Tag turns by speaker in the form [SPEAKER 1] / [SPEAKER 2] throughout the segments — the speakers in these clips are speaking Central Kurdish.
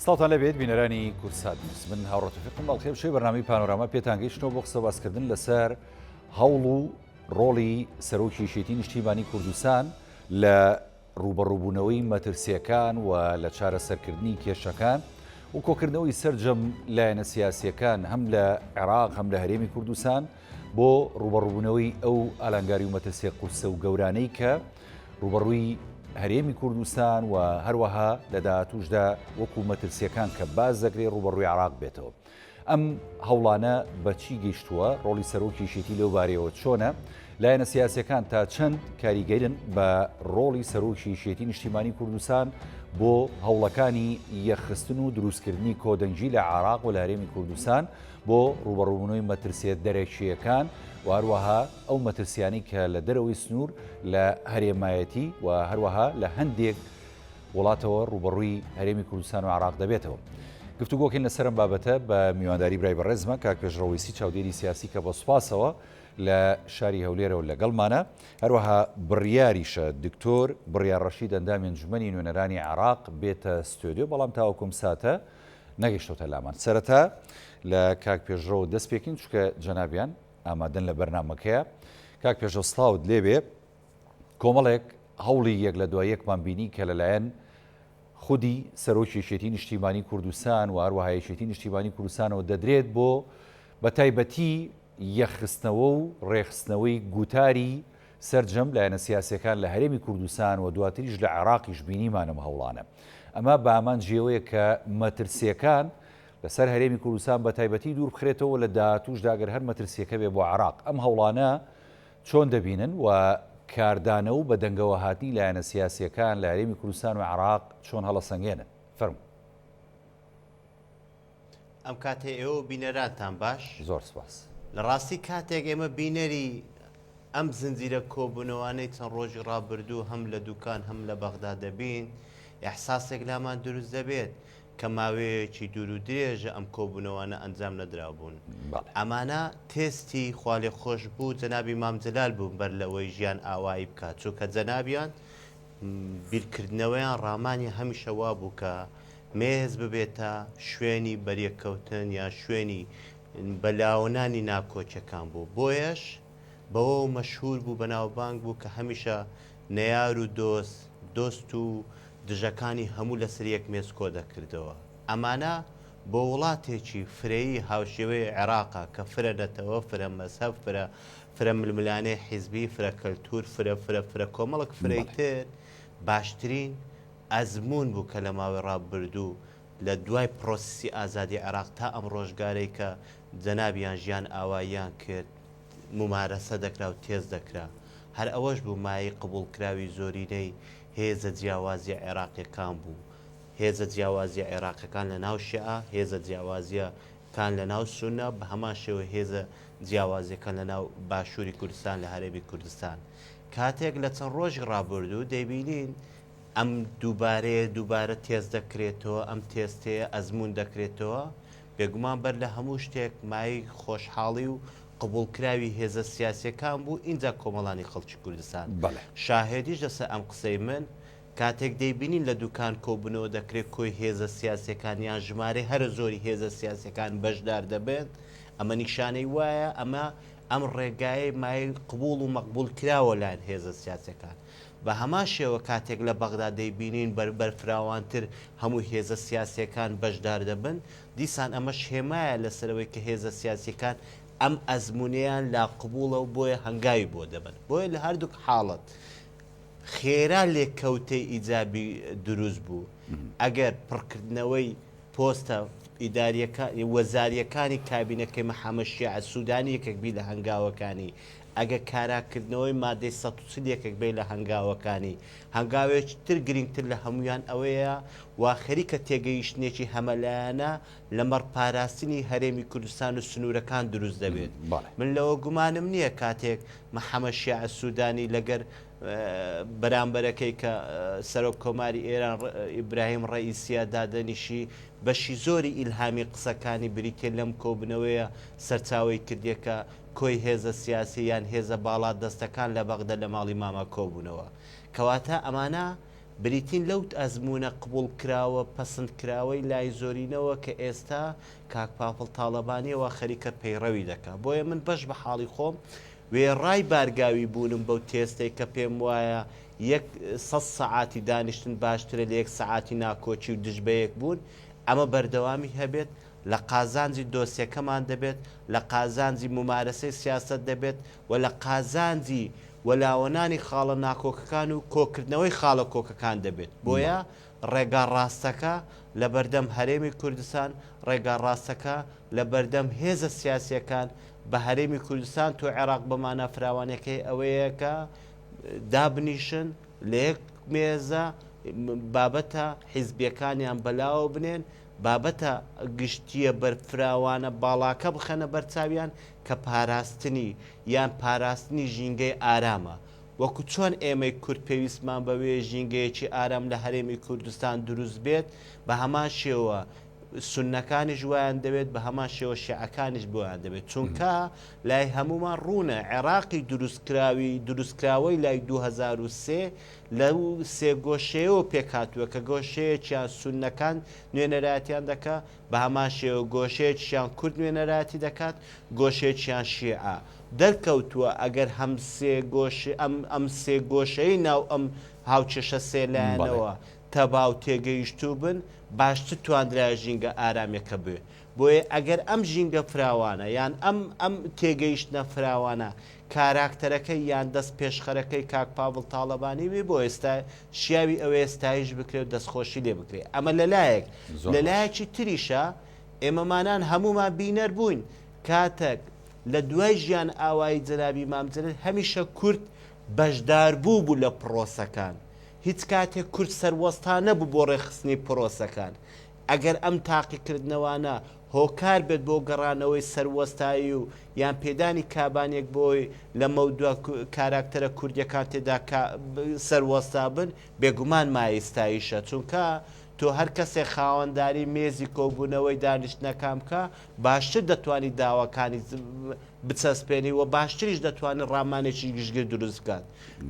[SPEAKER 1] سڵاوتان لێبێت بینەرانی کوردسات نیوز من هاوڕێ تۆفیقم ئەڵقەی بشەوی بەرنامەی پانۆراما پێتان گەیشتەوە بۆ قسە باسکردن لەسەر هەوڵ و ڕۆڵی سەرۆکی یەکێتی نیشتیمانی کوردستان لە ڕووبەڕووبوونەوەی مەترسییەکان و لە چارەسەرکردنی کێشەکان و کۆکردنەوەی سەرجەم لایەنە سیاسییەکان هەم لە عێراق هەم لە هەرێمی کوردستان بۆ ڕووبەڕووبوونەوەی ئەو ئالانگاری و مەترسیە قورسە و گەورانەی کە ڕووبەڕووی هەرێمی کوردستان و هەروەها لە داهاتووشدا وەکو مەترسیەکان کە باس دەکرێت ڕووبەڕووی عێراق بێتەوە. ئەم هەوڵانە بە چی گەیشتووە؟ ڕۆڵی سەرۆکی یەکێتی لەو بارەیەوە چۆنە؟ لایەنە سیاسیەکان تا چەند کاریگەرن بە ڕۆڵی سەرۆکی یەکێتی نیشتیمانی کوردستان بۆ هەوڵەکانی یەکخستن و دروستکردنی کۆدەنگی لە عێراق و لە هەرێمی کوردستان بۆ ڕووبەڕووبوونەوەی مەترسیە دەرەکییەکان و هەروەها ئەو مەترسیانەی کە لە دەرەوەی سنوور لە هەرێمایەتی و هەروەها لە هەندێک وڵاتەوە ڕووبەڕووی هەرێمی کوردستان و عێراق دەبێتەوە. گفتوگۆکەین لەسەر ئەم بابەتە بە میوانداری برای بەڕێزمە کاک پێشڕەو وەیسی چاودێری سیاسی کە بە سوپاسەوە لە شاری هەولێرەوە لەگەڵمانە، هەروەها بڕیاریشە دکتۆر بڕیار ڕەشید ئەندامی ئەنجومەنی نوێنەرانی عێراق بێتە ستۆدیۆ، بەڵام تاوەکو ئەم ساتە نەگەیشتۆتە لامان. سەرەتا لە کاک پێشڕەو دەست پێکەین چونکە جەنابیان ئامادەن لە بەرنامەکەیا. کاک پێشڕەو سڵاوت لێبێ. کۆمەڵێک هەوڵی یەک لە دوای یەکمان بینی کە لەلایەن خودی سەرۆکی یەکێتی نیشتیمانی کوردستان و هەروەها یەکێتی نیشتیمانی کوردستانەوە دەدرێت بۆ بە تایبەتی یەکخستنەوە و ڕێکخستنەوەی گوتاری سەرجەم لایەنە سیاسیەکان لە هەرێمی کوردستان و دواتریش لە عێراقیش بینیمان ئەم هەوڵانە. ئەمە بە ئامانجی ئەوەیە کە مەترسیەکان لەسەر هەرێمی کوردستان بە تایبەتی دوور بخرێتەوە لە داهاتووشدا گەر هەر مەترسیەکە بێ بۆ عێراق ئەم هەوڵانە چۆن دەبینن و کاردانە و بەدەنگەوە هاتنی لایەنە سیاسیەکان لە هەرێمی کوردستان و عێراق چۆن هەڵەسەنگێنن؟ فەرموو.
[SPEAKER 2] ئەم کاتەی ئێوە و بینەرانتان باش.
[SPEAKER 1] زۆر سپاس.
[SPEAKER 2] لە ڕاستی کاتێک ئێمە بینەری ئەم زنجیرە کۆبوونەوانەی چەند ڕۆژی ڕابردوو هەم لە دوکان هەم لە بەغدا دەبین، ئیحساسێک لامان دروست دەبێت کە ماوەیەکی دوور و درێژە ئەم کۆبوونەوانە ئەنجام نەدرابوون. ئەمانە تێستی خوالێخۆشبوو جەنابی مام جەلال بوون بەر لەوەی ژیان ئاوایی بکات، چونکە جەنابیان بیرکردنەوەیان ڕامانیان هەمیشە وابوو کە مێز ببێتە شوێنی بەریەککەوتن یان شوێنی بەلاوەنانی ناکۆکیەکان بوو بۆیەش بەوەوە مەشهور بوو بەناوبانگ بوو کە هەمیشە نەیار و دۆست دۆست و دژەکانی هەموو لەسەر یەک مێز کۆدەکردەوە ئەمانە بۆ وڵاتێکی فرەیی هاوشێوەی عێراقە کە فرە نەتەوە فرە مەزهەب فرە فرە ململانێ حیزبی فرە کەلتور فرە فرە فرە کۆمەڵک فرەی تر باشترین ئەزموون بوو کە لە ماوەی ڕابردوو لە دوای پرۆسیسی ئازادی عێراق تا ئەم ڕۆژگارەی کە جەنابیان ژیان ئاواییان کرد مومارەسە دەکرا و تێست دەکرا. هەر ئەوەش بوو مایەی قبوڵکراوی زۆرینەی هێزە جیاوازیە عێراقیەکان بوو. هێزە جیاوازیە عێراقیەکان لە ناو شیعە، هێزە جیاوازیە کان لە ناو سوننە، بە هەمان شێوە هێزە جیاوازیەکان لە ناو باشووری کوردستان لە هەرێمی کوردستان. کاتێک لە چەند ڕۆژی ڕابردوو دەیبینین ئەم دووبارەیە دووبارە تێست دەکرێتەوە، ئەم تێستەیە ئەزموون دەکرێتەوە، بێگومان بەر لە هەموو شتێک مایەی خۆشحاڵی و قبوڵکراوی هێزە سیاسیەکان بوو، ئینجا کۆمەڵانی خەڵکی کوردستان.
[SPEAKER 1] بەڵێ.
[SPEAKER 2] شاهێدیش لەسەر ئەم قسەی من، کاتێک دەیبینین لە دوکان کۆبوونەوە دەکرێت کۆی هێزە سیاسیەکان یان ژمارەی هەرە زۆری هێزە سیاسیەکان بەشدار دەبن، ئەمە نیشانەی وایە ئەمە ئەم ڕێگایەی مایەی قبوڵ و مەقبوڵ کراوە لایەن هێزە سیاسیەکان. بە هەمان شێوە کاتێک لە بەغدا دەیبینین بەر بەرفراوانتر هەموو هێزە سیاسیەکان بەشدار دەبن، دیسان ئەمەش هێمایە لەسەر ئەوەی کە هێزە سیاسیەکان ئەم ئەزموونەیان لا قبوڵە و بۆیە هەنگاوی بۆ دەبەن. بۆیە لە هەردووک حاڵەت خێرا لێکەوتەی ئیجابی دروست بوو. ئەگەر پڕکردنەوەی پۆستە ئیدارییەکان وەزارییەکانی کابینەکەی محەمەد شیاع سودانی یەکێک بی لە هەنگاوەکانی، ئەگەر کاراکردنەوەی مادەی 140 یەکێک بێ لە هەنگاوەکانی، هەنگاوێکی تر گرینگتر لە هەموویان ئەوەیە وا خەریکە تێگەیشتنێکی هەمەلایەنە لەمەڕ پاراستنی هەرێمی کوردستان و سنوورەکان دروست دەبێت. من لەوە گومانم نییە کاتێک محەمەد شیاع سودانی لەگەر بەرامبەرەکەی کە سەرۆک کۆماری ئێران ئیبراهیم ڕەئیسیە دادەنیشی، بەشی زۆری ئیلهامی قسەکانی بریتیە لەم کۆبوونەوەیە سەرچاوەی کردیە کە کۆی هێزە سیاسی یان هێزە باڵا دەستەکان لە بەغدە لە ماڵی ماما کۆبوونەوە. کەواتە ئەمانە. بریتین لەو ئەزموونە قبوڵکراوە پەسندکراوەی لای زۆرینەوە کە ئێستا کاک پافڵ تاڵەبانیە وا خەریکە پەیڕەوی دەکا. بۆیە من بەش بە حاڵی خۆم وێڕای بارگاوی بوونم بەو تێستەی کە پێم وایە یەک سەد سەعاتی دانیشتن باشترە لە یەک سەعاتی ناکۆکی و دژ بەیەک بوون، ئەمە بەردەوامی هەبێت لە قازانجی دۆسیەکەمان دەبێت، لە قازانجی مومارەسەی سیاسەت دەبێت و لە قازانجی وەلاوەنانی خاڵە ناکۆکەکان و کۆکردنەوەی خاڵە کۆکەکان دەبێت. بۆیە ڕێگا ڕاستەکە لەبەردەم هەرێمی کوردستان، ڕێگا ڕاستەکە لەبەردەم هێزە سیاسییەکان بە هەرێمی کوردستان تۆ عێراق بە مانا فراوانەکەی ئەوەیە کە دابنیشن لە یەک مێزە بابەتە حیزبیەکانیان بەلاوە بنێن، بابەتە گشتییە بەرفراوانە باڵاکە بخەنە بەرچاویان کە پاراستنی یان پاراستنی ژینگەی ئارامە. وەکو چۆن ئێمەی کورد پێویستمان بەوەیە ژینگەیەکی ئارام لە هەرێمی کوردستان دروست بێت، بە هەمان شێوە سوننەکانیش وایان دەوێت، بە هەمان شێوە شیعەکانیش بۆیان دەوێت. چونکە لای هەموومان ڕوونە عێراقی دروستکراوی دروستکراوەی لای 2003 لەو سێ گۆشەیەوە پێکهاتووە کە گۆشەیەکیان سوننەکان نوێنەرایەتیان دەکا، بە هەمان شێوە گۆشەیەکیشیان کورد نوێنەرایەتی دەکات، گۆشەیەکیشیان شیعە. دەرکەوتووە ئەگەر هەم سێ گۆشە ئەم ئەم سێ گۆشەی ناو ئەم هاوکێشە سێ لایەنەوە تەبا و تێگەیشتوو بن، باشتر تواندرایە ژینگە ئارامیەکە بوێ. بۆیە ئەگەر ئەم ژینگە فراوانە یان ئەم ئەم تێگەیشتنە فراوانە کاراکتەرەکەی یان دەست پێشخەرەکەی کاک پاڤڵ تاڵەبانی بێ بۆ ئێستا شیاوی ئەوەیە ستایش بکرێ و دەستخۆشی لێ بکرێ ئەمە لەلایەک لەلایەکی تریشە ئێمەمانان هەموومان بینەر بووین کاتەک لە دوای ژیان ئاوایی جەنابی مام جەلال هەمیشە کورد بەشداربوو بوو لە پڕۆسەکان هیچ کاتێک کورد سەروەستا نەبوو بۆ ڕێکخستنی پڕۆسەکان ئەگەر ئەم تاقیکردنەوانە هۆکار بێت بۆ گەڕانەوەی سەروەستایی و یان پێدانی کابانێک بۆی لەمەودوا کاراکتەرە کوردیەکان تێدا سەروەستا بن، بێگومان مایەی ستایشە، چونکە تۆ هەر کەسێک خاوەنداری مێزی کۆبوونەوەی دانیشتنەکان بکا، باشتر دەتوانی داواکانی بچەسپێنی و باشتریش دەتوانی ڕامانێکی گشتگر دروست بکات.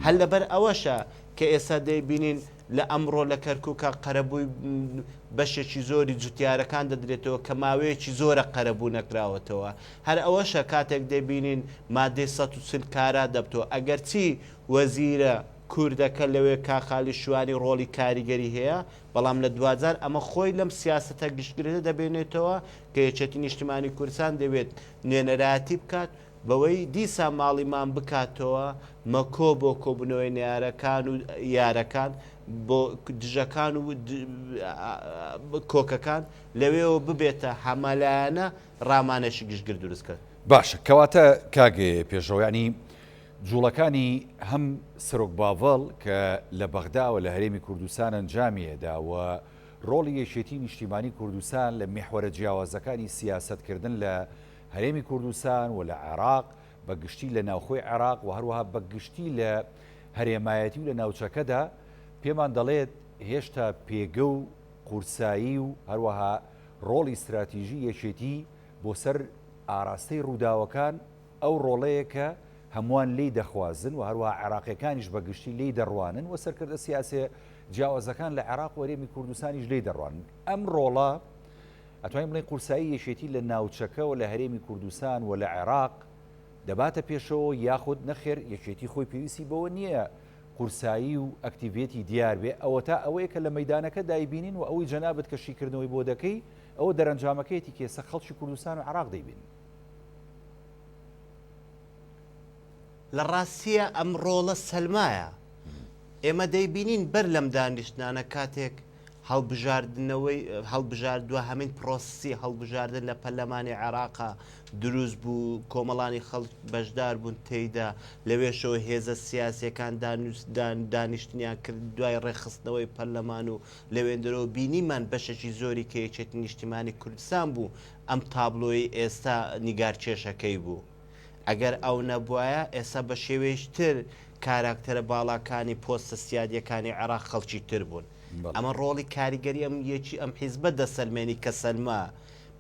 [SPEAKER 2] هەر لەبەر ئەوەشە کە ئێستا دەیبینین لە ئەمڕۆ لە کەرکوکا قەرەبووی بەشێکی زۆری جوتیارەکان دەدرێتەوە کە ماوەیەکی زۆرە قەرەبوو نەکراوەتەوە. هەر ئەوەشە کاتێک دەبینین مادەی 140 کارا دەبتەوە ئەگەرچی وەزیرە کوردەکە لەوێ کاک خالید شوانی ڕۆڵی کاریگەری هەیە بەڵام لە دواجار ئەمە خۆی لەم سیاسەتە گشتگرە دەبێنێتەوە کە یەکێتی نیشتیمانی کوردستان دەوێت نوێنەرایەتی بکات بەوەی دیسان ماڵی مام بکاتەوە مەکۆ بۆ کۆبونەوەی نەیارەکان و یارەکان بۆ دژەکان و کۆکەکان لەوێوە ببێتە هەمەلایەنە ڕامانێکی گشتگر دروست کەن.
[SPEAKER 1] باشە کەواتە کاک پێشڕەو یانی جوڵەکانی هەم سەرۆک باڤڵ کە لە بەغداوە لە هەرێمی کوردستان ئەنجامی ئەدا و ڕۆڵی یەکێتی نیشتیمانی کوردستان لە میحوەرە جیاوازەکانی سیاسەتکردن لە هەرێمی کوردستان و لە عێراق بە گشتی لە ناوخۆی عێراق و هەروەها بە گشتی لە هەرێمایەتی و لە ناوچەکەدا پێمان دەڵێت هێشتا پێگە و قورسایی و هەروەها ڕۆڵی ستراتیژی یەکێتی بۆ سەر ئاراستەی ڕووداوەکان ئەو ڕۆڵەیە کە هەمووان لێی دەخوازن و هەروەها عێراقیەکانیش بە گشتی لێی دەڕوانن و سەرکردە سیاسیە جیاوازەکان لە عێراق و هەرێمی کوردستانیش لێی دەڕوانن. ئەم ڕۆڵە ئەتوانین بڵێین قورسایی یەکێتی لە ناوچەکە و لە هەرێمی کوردستان و لە عێراق دەباتە پێشەوە یاخود نەخێر یەکێتی خۆی پێویستی بەوە نییە قورسایی و ئەکتیڤێتی دیار بێ ئەوەتا ئەوەیە کە لە مەیدانەکە دایبینین و ئەوەی جەنابت کە شیکردنەوەی بۆ دەکەی ئەوە دەرەنجامەکەیەتی کە ئێستا خەڵکی کوردستان و عێراق دەیبینن.
[SPEAKER 2] لە ڕاستییا ئەم ڕۆڵە سەلمایە. ئێمە دەیبینین بەر لەم دانیشتنانە کاتێک هەڵبژاردنەوەی هەڵبژارد دواهەمین پرۆسسی هەڵبژاردن لە پەرلەمانی عێراقا دروست بوو کۆمەڵانی خەڵک بەشدار بوون تێیدا لەوێشەوە هێزە سیاسیەکان دانیشتنیان کرد دوای ڕێکخستنەوەی پەرلەمان و لەوێندەرەوە بینیمان بەشێکی زۆری کە یەکێتی نیشتیمانی کوردستان بوو ئەم تابلۆی ئێستا نیگارکێشەکەی بوو. ئەگەر ئەو نەبوایە ئێستا بە شێوەیەکی تر کاراکتەرە باڵاکانی پۆستە سیادیەکانی عێراق خەڵکی تر بوون. ئەمە ڕۆڵی کاریگەری ئەم یەکی ئەم حیزبە دەسەلمێنی کە سەلما.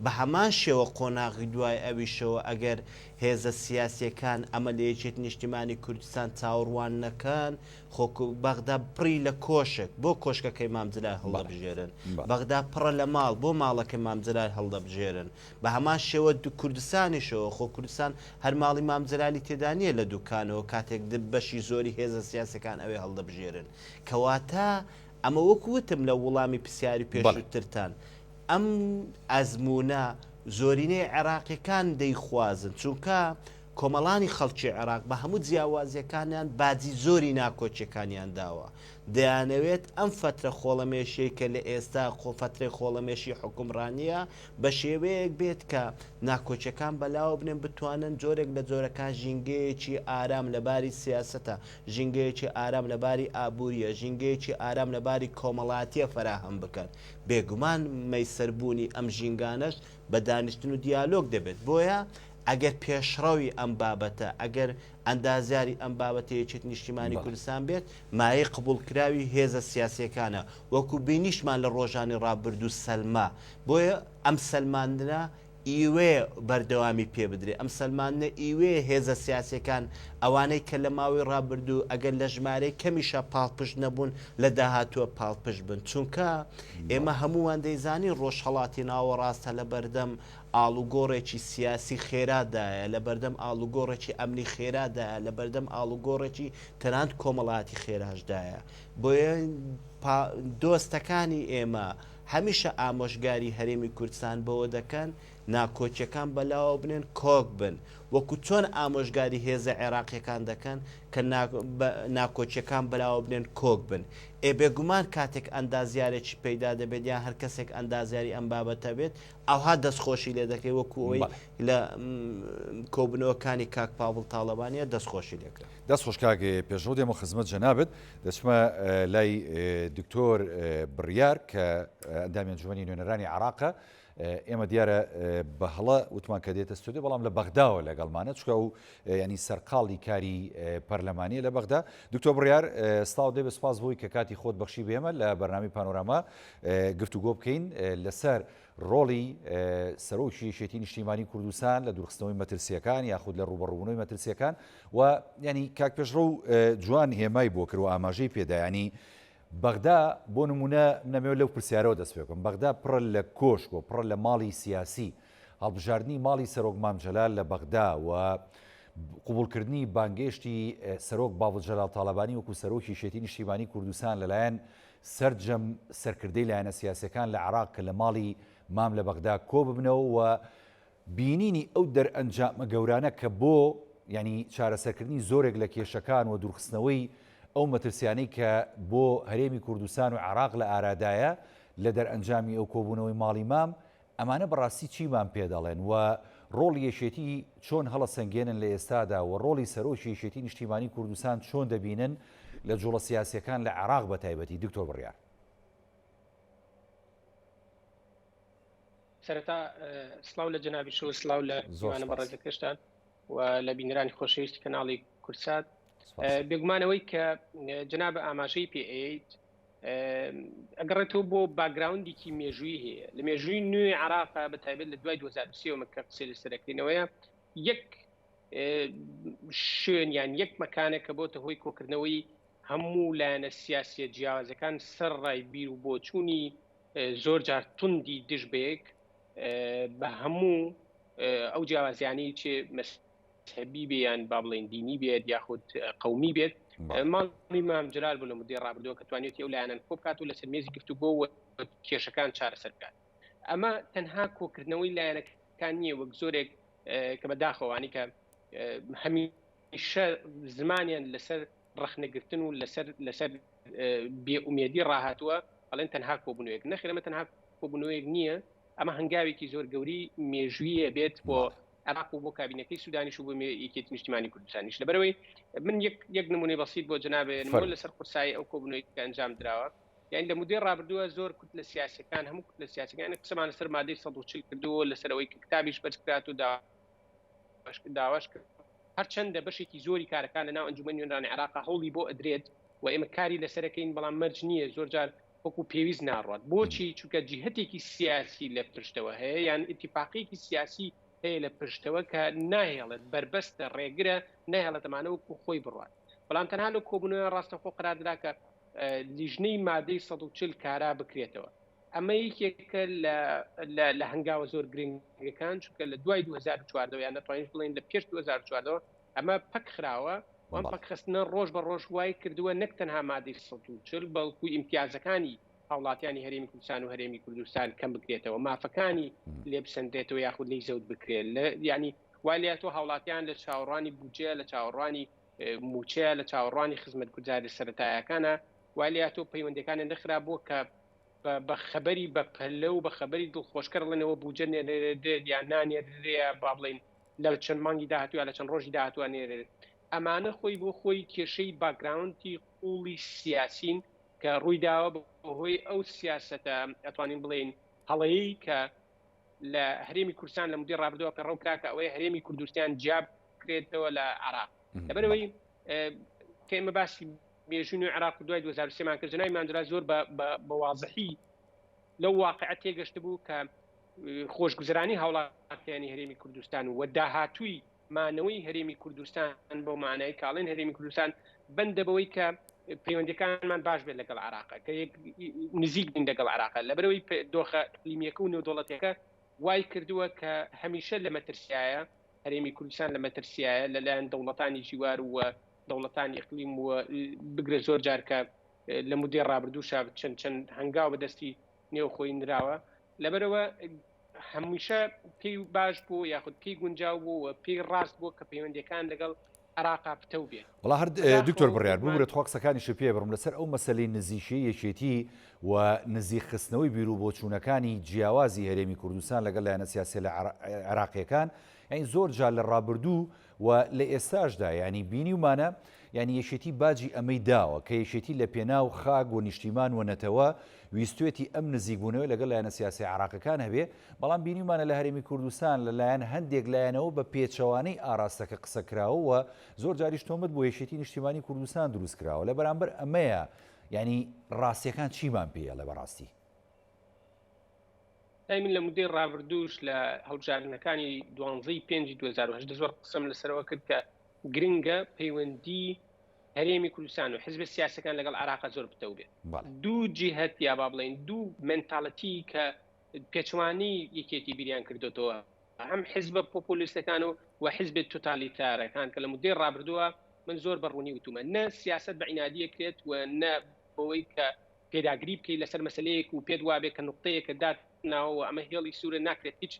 [SPEAKER 2] بە هەمان شێوە قۆناغی دوای ئەویشەوە ئەگەر هێزە سیاسیەکان ئەمە لە یەکێتی نیشتیمانی کوردستان چاوەڕوان نەکەن، خۆ بەغدا پڕی لە کۆشک، بۆ کۆشکەکەی مام جەلال هەڵدەبژێرن؟ بەغدا پڕە لە ماڵ، بۆ ماڵەکەی مام جەلال هەڵدەبژێرن؟ بە هەمان شێوە کوردستانیشەوە، خۆ کوردستان هەر ماڵی مام جەلالی تێدا نییە لە دوکانەوە کاتێک بەشی زۆری هێزە سیاسیەکان ئەوێ هەڵدەبژێرن. کەواتە ئەمە وەکو وتم لە وڵامی پرسیاری پێشووترتان، ئەم ئەزموونە زۆرینەی عێراقیەکان دەیخوازن، چونکە کۆمەڵانی خەڵکی عێراق بە هەموو جیاوازیەکانیان باجی زۆری ناکۆکیەکانیان داوە، دەیانەوێت ئەم فەترە خۆڵەمێشیەی کە لە ئێستا فەترەی خۆڵەمێشی حوکمڕانیە بە شێوەیەک بێت کە ناکۆکیەکان بەلاوە بنێن بتوانن جۆرێک لە جۆرەکان ژینگەیەکی ئارام لە باری سیاسەتە، ژینگەیەکی ئارام لە باری ئابووریە، ژینگەیەکی ئارام لە باری کۆمەڵاتیە فەراهەم بکەن. بێگومان مەیسەربوونی ئەم ژینگانەش بە دانیشتن و دیالۆگ دەبێت. بۆیە ئەگەر پێشڕەوی ئەم بابەتە، ئەگەر ئەندازیاری ئەم بابەتە یەکێتی نیشتیمانی کوردستان بێت، مایەی قبوڵکراوی هێزە سیاسییەکانە، وەکو بینیشمان لە ڕۆژانی ڕابردوو سەلما. بۆیە ئەم سەلماندنە ئیوێ بەردەوامی پێ بدرێ. ئەم سەلماندنە ئیوێ هێزە سیاسیەکان ئەوانەی کە لە ماوەی ڕابردوو ئەگەر لە ژمارەی کەمیشا پاڵپشت نەبوون لە داهاتووە پاڵپشت بن. چونکە ئێمە هەمووان دەیزانین ڕۆژهەڵاتی ناوەڕاستە لە بەردەم ئاڵوگۆڕێکی سیاسی خێرادایە، لە بەردەم ئاڵوگۆڕێکی ئەمنی خێرادایە، لە بەردەم ئاڵوگۆڕێکی تەنانەت کۆمەڵایەتی خێراشدایە. بۆیە دۆستەکانی ئێمە هەمیشە ئامۆژگاری هەرێمی کوردستان بەوە دەکەن ناکۆکیەکان بەلاوە بنێن کۆک بن، وەکو چۆن ئامۆژگاری هێزە عێراقیەکان دەکەن کە ناکۆکیەکان بەلاوە بنێن کۆک بن. ئێ بێگومان کاتێک ئەندازیارێکی پەیدا دەبێت یان هەر کەسێک ئەندازیاری ئەم بابەتە بێت ئەوها دەستخۆشی لێ دەکرێت وەکو ئەوەی لە کۆبوونەوەکانی کاک پاڤڵ تاڵەبانیە دەستخۆشی لێکرا.
[SPEAKER 1] دەست خۆش کاک پێشڕەو دێمە خزمەت جەنابت دەچمە لای دکتۆر بڕیار کە ئەندامی ئەنجومەنی نوێنەرانی عراقە ئێمە دیارە بە هەڵە وتمان کە دێتە ستۆدیۆ بەڵام لە بەغداوە لەگەڵمانە چکە و ینی سەرقاڵی کاری پەرلەمانیە لە بەغدا دکتۆر بڕیار سڵاو دەبێت سپاس بۆی کە کاتی خۆت بەخشی بێمە لە بەرنامی پانۆراما گفتوگۆ بکەین لەسەر ڕۆڵی سەرۆکی یەکێتی نیشتیمانی کوردستان لە دوورخستنەوەی مەترسیەکان یاخود لە ڕوبەڕوبوونەوەی مەترسیەکان و ینی کاک پێشڕەو جوان هێمای بۆ کرد و ئاماژەی پێدا ینی بەغدا بۆ نمونە نەمەوێت لەو پرسیارەوە دەست پێ بکەم بەغدا پڕە لە کۆشک و پڕە لە ماڵی سیاسی هەڵبژاردنی ماڵی سەرۆک مام جەلال لە بەغدا و قوبولکردنی بانگێشتی سەرۆک باڤڵ جەلال تاڵەبانی وەکو سەرۆکی یەکێتی نیشتیمانی کوردستان لەلایەن سەرجەم سەرکردەی لایەنە سیاسیەکان لە عێراق کە لە ماڵی مام لە بەغدا کۆببنەوە و بینینی ئەو دەرئەنجامە گەورانە کە بۆ یانی چارەسەرکردنی زۆرێک لە کێشەکان و دوورخستنەوەی ئەو مەترسیانەی کە بۆ هەرێمی کوردستان و عێراق لە ئارادایە لە دەرئەنجامی ئەو کۆبوونەوەی ماڵی مام ئەمانە بەڕاستی چیمان پێ دەڵێن و ڕۆڵی یەکێتی چۆن هەڵەسەنگێنن لە ئێستادا و ڕۆڵی سەرۆکی یەکێتی نیشتیمانی کوردستان چۆن دەبینن لە جوڵە سیاسیەکان لە عێراق بە تایبەتی؟ دکتۆر بڕیار.
[SPEAKER 3] سەرەتا سڵاو لە جەنابیش و سڵاو لە زۆرانە بەڕێزەکەشتان و لە بینەرانی خۆشەویستی کەناڵی کورسات بێگومانەوەی کە جەناب ئاماژەی پێ ئەیت ئەگەڕێتەوە بۆ background ێکی مێژووی هەیە لە مێژووی نوێی عراقا بە تایبەت لە دوای 2023 کە قسەی لەسەرەکەینەوەیە یەک شوێن یان یەک مەکانێک کە بۆتە هۆی کۆکردنەوەی هەموو لایەنە سیاسیە جیاوازەکان سەر ڕای بیر و بۆچوونی زۆر جار توندی دژ بەیەک بە هەموو ئەو جیاوازیانی چ مەزهەبی بێ یان با بڵێین دینی بێت یاخود قەومی بێت ماڵی مام جلال بوو لە مدەی ڕابردووە کە توانیویەتی ئەو لایەنان کۆ بکات و لەسەر مێزی گفتوگۆ و کێشەکان چارەسەر بکات ئەمە تەنها کۆکردنەوەی لایەنەکان نییە وەک زۆرێک کە بەداخەوانی کە هەمیشە زمانیان لەسەر ڕەخنەگرتن و لەسەر لەسەر بێئومێدی ڕاهاتووە ئەڵێن تەنها کۆبوونەوەیەک نەخێر ئەمە تەنها کۆبوونەوەیەک نییە ئەمە هەنگاوێکی زۆر گەوری مێژوویە بێت بۆ عێراق و بۆ کابینەکەی سودانیش و بۆ یەکێتی نیشتیمانی کوردستانیش لەبەرەوەی من یەک یەک نمونەی بەسیط بۆ جەنابێ نمونە لەسەر قورسایی ئەو کۆبوونەوەی کە ئەنجام دراوە یعنی لە مودەی ڕابردووە زۆر کوتلە سیاسەکان هەموو کوتلە سیاسەکان قسەمان لەسەر مادەی 140 کردووە لەسەر ئەوەی کە کتابیش بەرز کرات و داواش کرد هەرچەندە بەشێکی زۆری کارەکان لە ناو ئەنجومەنی نوێنەرانی عێراق هەوڵی بۆ ئەدرێت و ئێمە کاری لەسەرەکەین بەڵام مەرج نییە زۆر جار. وەکو پێویست ناڕوات. بۆچی؟ چونکە جیهەتێکی سیاسی لە پشتەوە هەیە یان ئیتیفاقیەکی سیاسی هەیە لە پشتەوە کە ناهێڵێت، بەربەستە، ڕێگرە، ناهێڵێت ئەمانە وەکو خۆی بڕوات. بەڵام تەنها لەو کۆبوونەوە ڕاستەوخۆ قەرار درا کە لیژنەی مادەی 140 کارا بکرێتەوە. ئەمە یەکێکە لە هەنگاوە زۆر گرنگەکان، چونکە لە دوای 2014 یان دەتوانین بڵێین لە پێش 2014 ئەمە پەک خراوە. ئەم پەکخستنە ڕۆژ بە ڕۆژ وای کردووە نەک تەنها مادەی 140 بەڵکو ئیمتیازەکانی هاوڵاتیانی هەرێمی کوردستان و هەرێمی کوردستان کەم بکرێتەوە، مافەکانی لێ بسەندرێتەوە یاخود لێی زەوت بکرێت. یعنی وای لێهاتووە هاوڵاتیان لە چاوەڕوانی بودجەیە، لە چاوەڕوانی مووچەیە، لە چاوەڕوانی خزمەتگوزاری سەرەتایەکانە، وای لێهاتووە پەیوەندیەکانیان نەخرابووە کە بە خەبەری بە پەلە و بە خەبەری دڵخۆشکەر ڵێنەوە بودجە نێرێت یان نانێرێ، با بڵێین لە چەند مانگی داهاتوو یا لە چەند ڕۆژی داهاتووە نێرێت. ئەمانە خۆی بۆ خۆی کێشەی باکگراوندی قوڵی سیاسین کە ڕووی داوە بەهۆی ئەو سیاسەتە ئەتوانین بڵێین هەڵەیەی کە لە هەرێمی کوردستان لە مدەی ڕابردووە پەیڕەو کرا کە ئەوەی هەرێمی کوردستان جیا بکرێتەوە لە عێراق. لەبەرئەوەی کە ئێمە باسی مێژووی نوێی عێراق و دوای 2003 مان کرد، جەنابی مام جەلال زۆر بە وازحی لەو واقعە تێگەشتبوو کە خۆشگوزەرانی هاوڵاتیانی هەرێمی کوردستان و داهاتووی مانەوەی هەرێمی کوردستان بەو مانای کاڵێن هەرێمی کوردستان بەندە بەوەی کە پەیوەندەکانمان باش بێت لەگەڵ عراق کە نزیک بین لەگەڵ عراق، لەبەرەوەی دۆخە ئیقلیمیەکە و نێودەوڵەتیەکە وای کردووە کە هەمیشە لە مەترسیایە هەرێمی کوردستان، لە مەترسیایە لەلایەن دەوڵەتانی جیوار و دەوڵەتانی ئیقلیم و بگرە زۆر جار کە لە مودەی ڕابردووشا چەند چەند هەنگاو بەدەستی نێوخۆی نراوە. لەبەرەوە هەمیشە پێی باش بوو یاخود پێی گونجاو بوو و پێی ڕاست بوو کە پەیوەندیەکان لەگەڵ عێراقا پتەو بێت.
[SPEAKER 1] وەڵا هەر دکتۆر بڕیار ببورە تخوا قسەکانیشت پێ بڕم لەسەر ئەو مەسەلەی نزیکیی یەکێتی و نزیک خستنەوەی بیروبۆچوونەکانی جیاوازی هەرێمی کوردستان لەگەڵ لایەنە سیاسیە لە عێراقیەکان یانی زۆر جار لە ڕابردوو و لە ئێستاشدا یانی بینیومانە یانی یەکێتی باجی ئەمەی داوە کە یەکێتی لە پێناو خاک و نیشتیمان و نەتەوە ویستوێتی ئەم نزیکبوونەوەی لەگەڵ لایەنە سیاسیە عێراقەکان هەبێ، بەڵام بینیومانە لە هەرێمی کوردستان لە لایەن هەندێک لایەنەوە بە پێچەوانەی ئاراستەکە قسە کراوە و زۆر جاریش تۆمەت بۆ یەکێتی نیشتیمانی کوردستان دروست کراوە لە بەرامبەر ئەمەیە یانی ڕاستیەکان چیمان پێ ئەڵێ بەڕاستی؟
[SPEAKER 3] لای من لە مودەی ڕابردووش لە هەڵبژاردنەکانی دوانزەی پێنجی 2018 زۆر قسەم لەسەرەوە کرد کە گرنگە پەیوەندی هەرێمی کوردستان و حزب سیاسەکان لەگەڵ عراق زۆر پتەو بێت. دوو جیهت یا با بڵێین دوو مێنتاڵەتی کە پێچوانی یەکێتی بیریان کردوتەوە، هەم حزبە پۆپۆلیستەکان و و حزب تۆتالیتارەکان کە لە مودەی ڕابردووە من زۆر بە ڕوونی وتومە نە سیاست بە عینادیە کرێت و نە بەوەی کە پێداگری بکەیت لەسەر مەسەلەیەک و پێت وابێت کە نوقتەیەکە دات ناوە و ئەمە هێڵی سوورە ناکرێت هیچ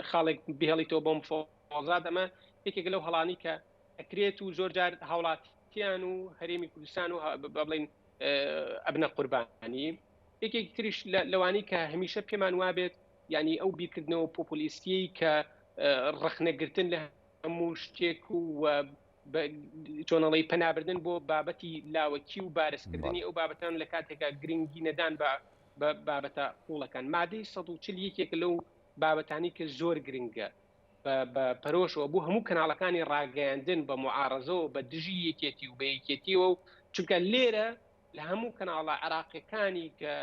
[SPEAKER 3] خاڵێک بهێڵیتەوە بۆ مفاوەزات. ئەمە یەکێکە لەو هەڵانی کە ئەکرێت و زۆر جار هاوڵاتیان و هەرێمی کوردستان و با بڵێین ئەبنە قوربانی. یەکێکی تریش لەوانەی کە هەمیشە پێمان وابێت یعنی ئەو بیرکردنەوە پۆپۆلیستیەی کە ڕەخنەگرتن لە هەموو شتێک و چۆنەڵی پەنابردن بۆ بابەتی لاوەکی و بارزکردنی ئەو بابەتان لە کاتێکا گرنگی نەدان بە بابەتە قوڵەکان. مادەی 140 یەکێک لەو بابەتانی کە زۆر گرنگە بە پەرۆشەوە بۆ هەموو کەناڵەکانی ڕاگەیاندن بە معارەزەوە بە دژی یەکێتی و بە یەکێتیەوە و چونکە لێرە لە هەموو کەناڵە عراقیەکانی کە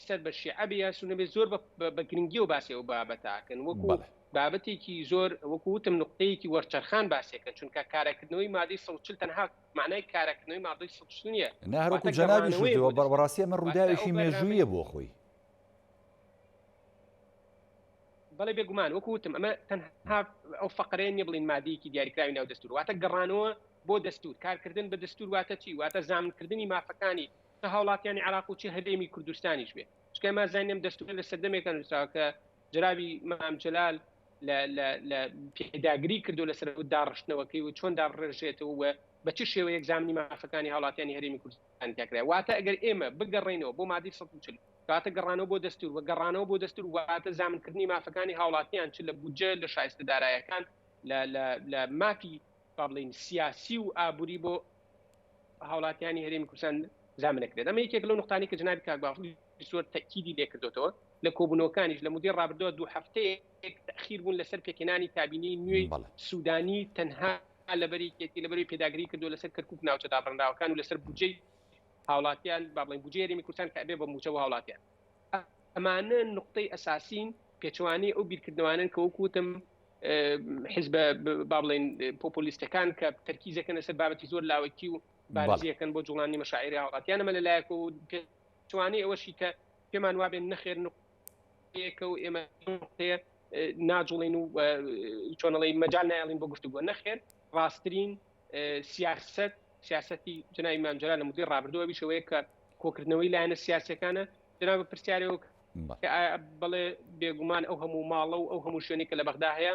[SPEAKER 3] سەر بە شیعە بێ یا سوننە بێ زۆر بە گرنگیەوە باسی ئەو بابەتە ئەکەن وەکو بابەتێکی زۆر وەکو وتم نقطەیەکی وەرچەرخان باسێکە چونکە کارەکردنەوەی مادەی 140 تەنها معنای کارەکردنەوەی مادەی 140 نییە.
[SPEAKER 1] نا هەر وەکو جەنابیش وتەوە بەڕاستی ئەمە ڕووداوێکی مێژوویە بۆ خۆی.
[SPEAKER 3] بەڵێ بێگومان وەکو وتم ئەمە تەنها ئەو فەقرەیە نییە بڵین مادەیەکی دیاریکراوی ناو دەستور واتە گەڕانەوە بۆ دەستور کارکردن بە دەستور واتە چی واتە زامنکردنی مافەکانی چ هاوڵاتیانی عراق و چ هەرێمی کوردستانیش بێ چونکە ئێمە زانین ئەم دەستورە لە سەردەمێکە نووسراوە کە جەنابی مام جەلال لە پێداگری کردو لەسەر داڕشتنەوەکەی و چۆن داڕێژێتەوە و بە چ شێوەیەک زامنی مافەکانی هاوڵاتیانی هەرێمی کوردستان تیاکرا واتە ئەگەر ئێمە بگەڕێینەوە بۆ مادەی 140 واتە گەڕانەوە بۆ دەستور و گەڕانەوە بۆ دەستور واتە زامنکردنی مافەکانی هاوڵاتیان چ لە بودجە لە شایستە دارایەکان لە مافی با بڵێین سیاسی و ئابووری بۆ هاوڵاتیانی هەرێمی کوردستان زامنەکرێت. ئەمە یەکێک لەو نقطانەی کە جەنابی کاک بافڵ زۆر تەئکیدی لێکردۆتەوە لە کۆبوونەوەکانیش لە مودەی ڕابردووە دوو هەفتەیەک تەئخیر بوون لەسەر پێکهێنانی کابینەی نوێی سودانی تەنها لەبەر یەکێتی لەبەرەوەی پێداگری کردووە لەسەر کەرکوک ناوچە دابڕێنراوەکان و لەسەر بودجەی. هاوڵاتیان با بڵێین بودجەی هەرێمی کوردستان کە ئەبێ بە مووچە بۆ هاوڵاتیان. ئەمانە نوقتەی ئەساسین، پێچەوانەی ئەو بیرکردنەوانەن کە وەکو وتم حیزبە با بڵێین پۆپۆلیستەکان کە تەرکیزەکەن لەسەر بابەتی زۆر لاوەکی و بارزیەکەن بۆ جوڵانی مەشاعری هاوڵاتیان ئەمە لەلایەک و پێچەوانەی ئەوەشی کە پێمان وابێن نەخێر نوقتەیەکە و ئێمە نوقتەیە ناجوڵین و چۆنەڵی مەجال نایڵین بۆ گفتوگۆ نەخێر ڕاستترین سیاست سیاستی جناوی مام جەلال لە مدەی ڕابردووە ئەویش ئەوەیە کە کۆکردنەوەی لایەنە سیاسەکانە جناب پرسیارەوە بەڵێ بێگومان ئەو هەموو ماڵە و ئەو هەموو شوێنی کە لە بەغدا هەیە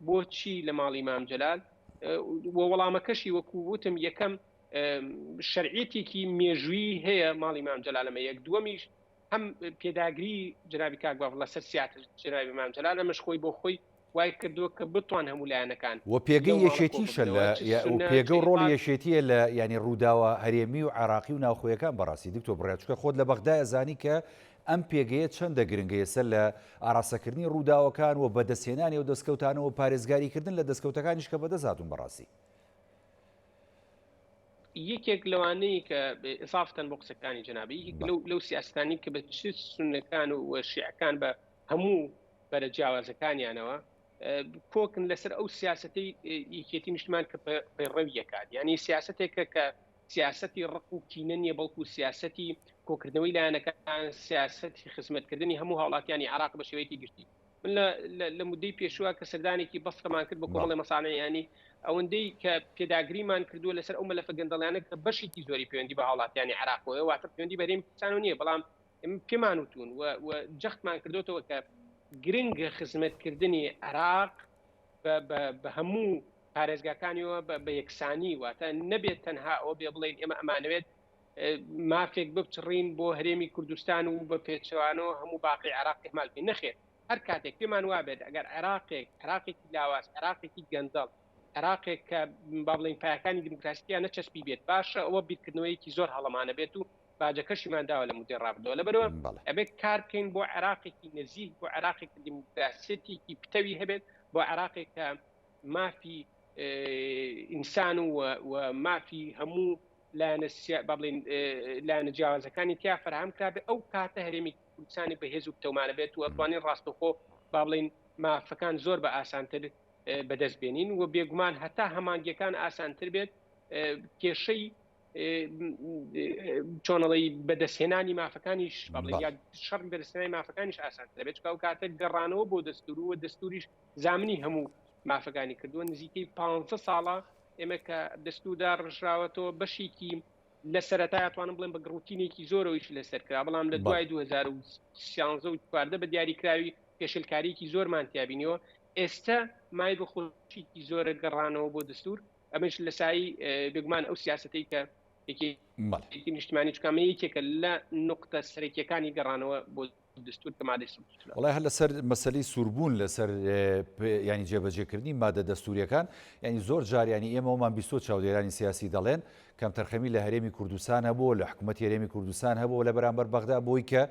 [SPEAKER 3] بۆچی لە ماڵی مام جەلال وەڵامەکەشی وەکو وتم یەکەم شەرعیەتێکی مێژووی هەیە ماڵی مام جەلالەمە یەک دووەمیش هەم پێداگری جنابی کاک بافڵ لەسەر سیاسەت جنابی مام جەلال ئەمەش خۆی بۆ خۆی وای کردووە کە بتوان هەموو لایەنەکان
[SPEAKER 1] و پێگەی یەکێتیشە لە و پێگە و ڕۆڵی یەکێتیە لە یانی ڕووداوە هەرێمی و عێراقی و ناوخۆیەکان بەڕاستی دکتۆر بڕیار چونکە خۆت لە بەغدایە زانی کە ئەم پێگەیە چەندە گرنگە ئێستا لە ئاراستەکردنی ڕووداوەکان و بەدەستهێنانی ئەو دەستکەوتانە و پارێزگاریکردن لە دەستکەوتەکانیش کە بەدەست هاتوون بەڕاستی.
[SPEAKER 3] یەکێک لەوانەی کە ئیزافتەن بۆ قسەکانی جەنابی یەکێک لەو لەو سیاسەتانەی کە بە چ سوننەکان و شیعەکان بە هەموو بەرە جیاوازەکانیانەوە کۆکن لەسەر ئەو سیاسەتەی یەکێتی نیشتمان کە پەیڕەوی ئەکات یعنی سیاسەتێکە کە سیاسەتی ڕق و کینە نییە بەڵکو سیاسەتی کۆکردنەوەی لایەنەکان سیاسەتی خزمەتکردنی هەموو هاوڵاتیانی عراق بە شێوەیەکی گشتی من لە مدەی پێشووە کە سەردانێکی بەسرەمان کرد بە کۆمەڵی مەسانەیانی ئەوەندەی کە پێداگریمان کردووە لەسەر ئەو مەلەفە گەندەڵیانە کە بەشێکی زۆری پەیوەندی بە هاوڵاتیانی عراقەوە واتە پەیوەندی بە هەرێمی کوردستانەوە نییە بەڵام ئێمە پێمان وتون و جەختمان کردوتەوە کە گرنگە خزمەتکردنی عێراق بە هەموو پارێزگاکانیەوە بە یەکسانی واتە نەبێت تەنها ئەوە بێ بڵێن ئێمە ئەمانەوێت مافێک بپچڕین بۆ هەرێمی کوردستان و بە پێچەوانەوە هەموو باقی عێراق ئیهمال بکەین نەخێر هەر کاتێک پێمان وابێت ئەگەر عێراقێک عێراقێکی لاواز عێراقێکی گەندەڵ عێراقێک کە با بڵێین پایەکانی دیموکراسیان نەچەسپی بێت باشە ئەوە بیرکردنەوەیەکی زۆر هەڵەمانە بێت و باجەکەشیمان داوە لە مدەی ڕابردووە لەبەرەوە ئەبێت کار بکەین بۆ عێراقێکی نەزیه بۆ عێراقێک دیموکراسیەتێکی پتەوی هەبێت بۆ عێراقێک کە مافی ئینسان و مافی هەموو لایەنە با بڵێین لایەنە جیاوازەکانی تیا فەراهەم کرابێ ئەو کاتە هەرێمی کوردستانی بەهێز و پتەومانە بێت و ئەتوانین ڕاستەوخۆ با بڵێین مافەکان زۆر بە ئاسانتر بەدەست بێنین و بێگومان هەتا هەمانگیەکان ئاسانتر بێت کێشەی چۆنەڵی بەدەستهێنانی مافەکانیش شەڕی بەدەستهێنانی مافەکانیش ئاسانتر بێت چونکە ئەو کاتە گەڕانەوە بۆ دەستور و دەستوریش زامنی هەموو مافەکانی کردووە نزیکەی پ ساڵە ئێمە کە دەستوردا ڕژراوەتەوە بەشێکی لە سەرەتا توانم بڵێم بە گڕوتینێکی زۆرەوەیش لەسەر کرا بەڵام لە دوای 2013 و 14 بە دیاریکراوی پێشلکاریکی زۆرمان تیابینیەوە ئێستا مای بە خۆشیکی زۆرە گەڕانەوە بۆ دەستور ئەمەش لە سایی بێگومان ئەو سیاسەتەی کە یەکێتی نیشتمانی چکامە یەکێکە لە نقطە سەرەکیەکانی گەڕانەوە بۆ دەستور کە مادەی
[SPEAKER 1] سوور وڵای هەر لەسەر مەسەلەی سووربوون لەسەر ینی جێبەجێکردنی مادە دەستوریەکان ینی زۆر جاریانی ئێمەمان بیستۆ چاودێرانی سیاسی دەڵێن کەمتەرخەمی لە هەرێمی کوردستان هەبوو لە حکوومەت هەرێمی کوردستان هەبوو لە بەرامبەر بەغدا بۆی کە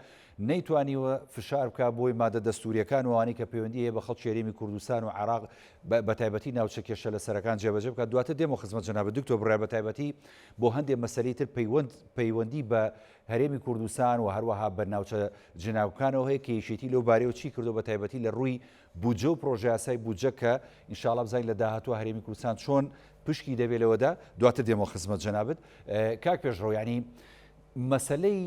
[SPEAKER 1] نەیتوانیوە فشار بکا بۆی مادە دەستوریەکان و ئەوانەی کە پەیوەندی هەیە بە خەڵکی هەرێمی کوردستان و عێراق بە تایبەتی ناوچە کێشە لەسەرەکان جێبەجێ بکات دواتر دێمەوە خزمەت جەنابت دکتۆر بڕیار بە تایبەتی بۆ هەندێ مەسەلەی تر پەیوەند پەیوەندی بە هەرێمی کوردستان و هەروەها بە ناوچە جناوکانەوە هەیە کە یەکێتی لەو بارەیەوە چی کردو بە تایبەتی لە ڕووی بودجە و پرۆژەیاسای بودجە کە ئینشاڵا بزانین لە داهاتووە هەرێمی کوردستان چۆن پشکی دەبێت لەوەدا دواتر دێمەوە خزمەت جەنابت کاک پێشڕەو یعنی مەسەلەی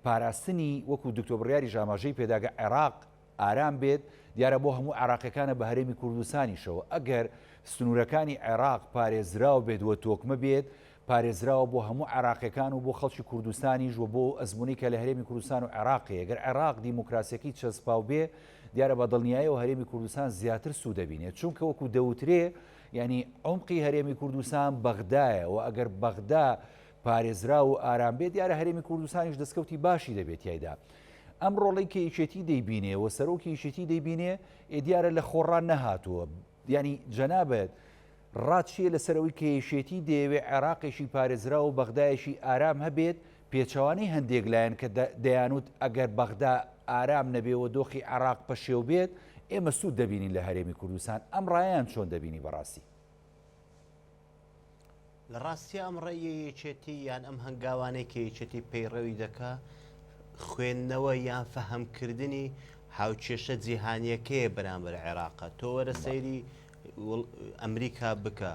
[SPEAKER 1] پاراستنی وەکو دکتۆر بڕیاریش ئاماژەی پێدا گە عێراق ئارام بێت، دیارە بۆ هەموو عێراقیەکانە بە هەرێمی کوردستانیشەوە، ئەگەر سنوورەکانی عێراق پارێزراو بێت و تۆکمە بێت، پارێزراوە بۆ هەموو عێراقیەکان و بۆ خەڵکی کوردستانیش و بۆ ئەزموونەی کە لە هەرێمی کوردستان و عێراق هەیە، گەر عێراق دیموکراسیەکەی چەسپاو بێ، دیارە بە دڵنیایەوە هەرێمی کوردستان زیاتر سوود دەبینێت، چونکە وەکو دەوترێ یانی عومقی هەرێمی کوردستان بەغدایە و ئەگەر بەغدا پارێزراو و ئارام بێت، دیارە هەرێمی کوردستانیش دەستکەوتی باشی دەبێت تیایدا. ئەم ڕۆڵەی کە یەکێتی دەیبینێ و سەرۆکی یەکێتی دەیبینێ، ئێ دیارە لە خۆڕا نەهاتووە. یانی جەنابت ڕات چییە لەسەر ئەوەی کە یەکێتی دەیەوێ عێراقێکی پارێزراو و بەغدایەکی ئارام هەبێت، پێچەوانەی هەندێک لایەن کە دەیانوت ئەگەر بەغدا ئارام نەبێ و دۆخی عێراق پەشێو بێت، ئێمە سوود دەبینین لە هەرێمی کوردستان. ئەم ڕایەیان چۆن دەبینی بەڕاستی؟
[SPEAKER 2] لە ڕاستیا ئەم ڕێیەی یەکێتی یان ئەم هەنگاوانەی کە یەکێتی پەیڕەوی دەکا خوێندنەوە یان فەهمکردنی هاوکێشە جیهانیەکەیە بەرامبەر عێراقە. تۆ وەرە سەیری ئەمریکا بکە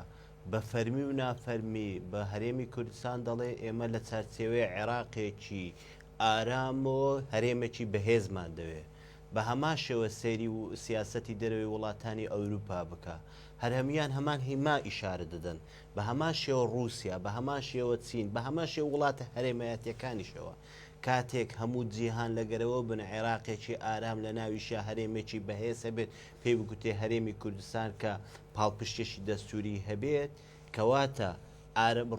[SPEAKER 2] بە فەرمی و نافەرمی بە هەرێمی کوردستان دەڵێ ئێمە لە چارچێوەی عێراقێکی ئارام و هەرێمێکی بەهێزمان دەوێ. بە هەمان شێوە سەیری سیاسەتی دەرەوەی وڵاتانی ئەوروپا بکە هەر هەموویان هەمان هیما ئیشارە دەدەن بە هەمان شێوە ڕووسیا بە هەمان شێوە چین بە هەمان شێوە وڵاتە هەرێمایەتیەکانیشەوە کاتێک هەموو جیهان لەگەرەوە بن عێراقێکی ئارام لە ناویشیا هەرێمێکی بەهێز هەبێت پێی بگوترێ هەرێمی کوردستان کە پاڵپشتێکی دەستوری هەبێت کەواتە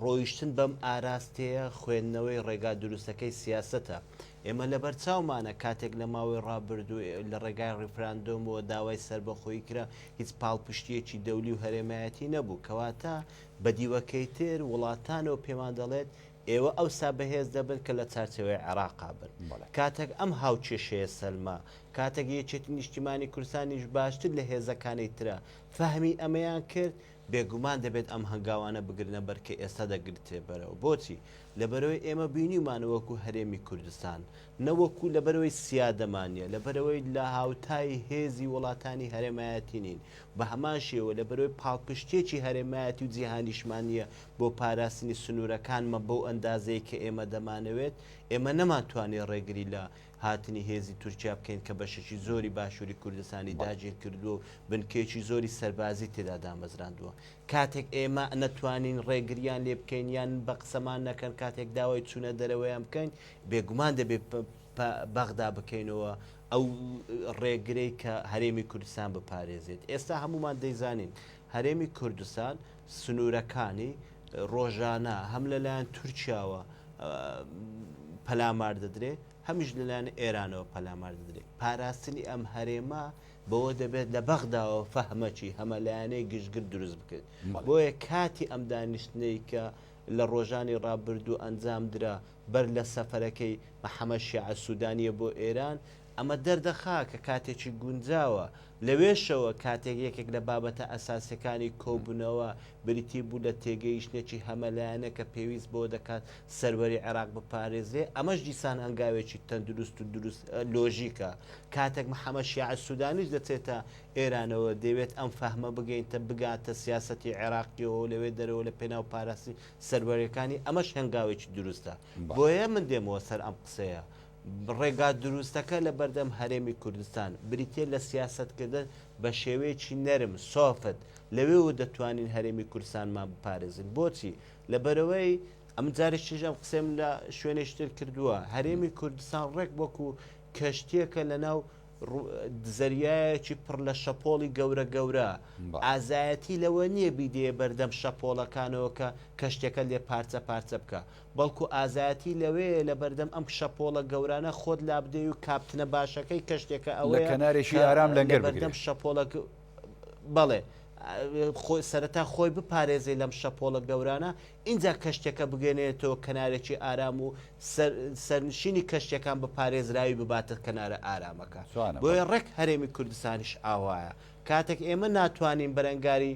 [SPEAKER 2] ڕۆیشتن بەم ئاراستەیە خوێندنەوەی ڕێگا دروستەکەی سیاسەتە. ئێمە لەبەرچاومانە کاتێک لە ماوەی ڕابردوو لە ڕێگای ڕیفراندۆمەوە داوای سەربەخۆیی کرا هیچ پاڵپشتییەکی دەولی و هەرێمایەتی نەبوو. کەواتە بە دیوەکەی تر وڵاتانەوە پێمان دەڵێت ئێوە ئەوسا بەهێز دەبن کە لە چارچێوەی عێراقا بن. کاتێک ئەم هاوکێشەیە سەلما، کاتێک یەکێتی نیشتیمانی کوردستانیش باشتر لە هێزەکانی ترە فەهمی ئەمەیان کرد، بێگومان دەبێت ئەم هەنگاوانە بگرنە بەر کە ئێستا دەگرترێبەرەوە. بۆچی؟ لەبەرئەوەی ئێمە بینیومانە وەکو هەرێمی کوردستان، نە وەکو لەبەرئەوەی سیادەمان نییە، لەبەرئەوەی لە هاوتای هێزی وڵاتانی هەرێمایەتی نین، بە هەمان شێوە لەبەرئەوەی پاڵپشتییەکی هەرێمایەتی و جیهانیشمان نییە بۆ پاراستنی سنوورەکانمان بەو ئەندازەی کە ئێمە دەمانەوێت، ئێمە نەمانتوانی ڕێگری لە هاتنی هێزی تورکیا بکەین کە بەشێکی زۆری باشووری کوردستانی داگیر کردووە و بنکەیەکی زۆری سەربازی تێدا دامەزراندووە. کاتێک ئێمە نەتوانین ڕێگریان لێ بکەین یان بە قسەمان نەکەن کاتێک داوای چوونە دەرەوەیان بکەین، بێگومان دەبێ بەغدا بکەینەوە ئەو ڕێگرەی کە هەرێمی کوردستان بپارێزێت. ئێستا هەموومان دەیزانین هەرێمی کوردستان سنوورەکانی ڕۆژانە هەم لەلایەن تورکیاوە پەلامار دەدرێ، هەمیش لەلایەن ئێرانەوە پەلامار دەدرێت. پاراستنی ئەم هەرێمە بەوە دەبێت لە بەغداوە فەهمەکی هەمەلایەنەی گشتگر دروست بکرێت. بۆیە کاتی ئەم دانیشتنەی کە لە ڕۆژانی ڕابردوو ئەنجام درا بەر لە سەفەرەکەی محەمەد شیعە سودانییە بۆ ئێران، ئەمە دەردەخا کە کاتێکی گونجاوە، لەوێشەوە کاتێک یەکێک لە بابەتە ئەساسیەکانی کۆبونەوە بریتی بوو لە تێگەیشتنێکی هەمەلایەنە کە پێویست بەوە دەکات سەروەری عێراق بپارێزرێ، ئەمەش دیسان هەنگاوێکی تەندروست و دروست لۆژیکە. کاتێک محەمەد شیاع سودانیش دەچێتە ئێرانەوە دەیەوێت ئەم فەهمە بگەینتە بگاتە سیاسەتی عێراقیەوە و لەوێ دەرەوە لە پێناو پاراستنی سەروەریەکانی ئەمەش هەنگاوێکی دروستە. بۆیە من دێمەوە سەر ئەم قسەیە. ڕێگا دروستەکە لە بەردەم هەرێمی کوردستان، بریتییە لە سیاسەتکردن بە شێوەیەکی نەرم، soft، لەوێوە دەتوانین هەرێمی کوردستانمان بپارێزین. بۆچی؟ لەبەرئەوەی، ئەمن جارێکیش ئەم قسەیەم لە شوێنێکی تر کردووە، هەرێمی کوردستان ڕێک وەکو کەشتییەکە لەناو زەریایەکی پڕ لە شەپۆڵی گەورە گەورە، ئازایەتی لەوە نییە بیدەیە بەردەم شەپۆڵەکانەوە کە کەشتیەکە لێ پارچە پارچە بکا، بەڵکو ئازایەتی لەوەیە لەبەردەم ئەم شەپۆڵە گەورانە خۆت لابدەی و کاپتنە باشەکەی کەشتیەکە
[SPEAKER 1] لە
[SPEAKER 2] ئەوەیە
[SPEAKER 1] کەنارێکی
[SPEAKER 2] کە
[SPEAKER 1] ئارام لەنگەر
[SPEAKER 2] لەبەردەم
[SPEAKER 1] بگرێ.
[SPEAKER 2] شەپۆڵە بەڵێ خۆی سەرەتا خۆی بپارێزێ لەم شەپۆڵە گەورانە ئینجا کەشتیەکە بگەنێتەوە کەنارێکی ئارام و سەرنشینی کەشتیەکان بە پارێزراوی بباتە کەنارە ئارامەکە.
[SPEAKER 1] جوانە
[SPEAKER 2] بۆیە
[SPEAKER 1] بەڵێ.
[SPEAKER 2] ڕێک هەرێمی کوردستانیش ئاوایە. کاتێک ئێمە ناتوانین بەرەنگاری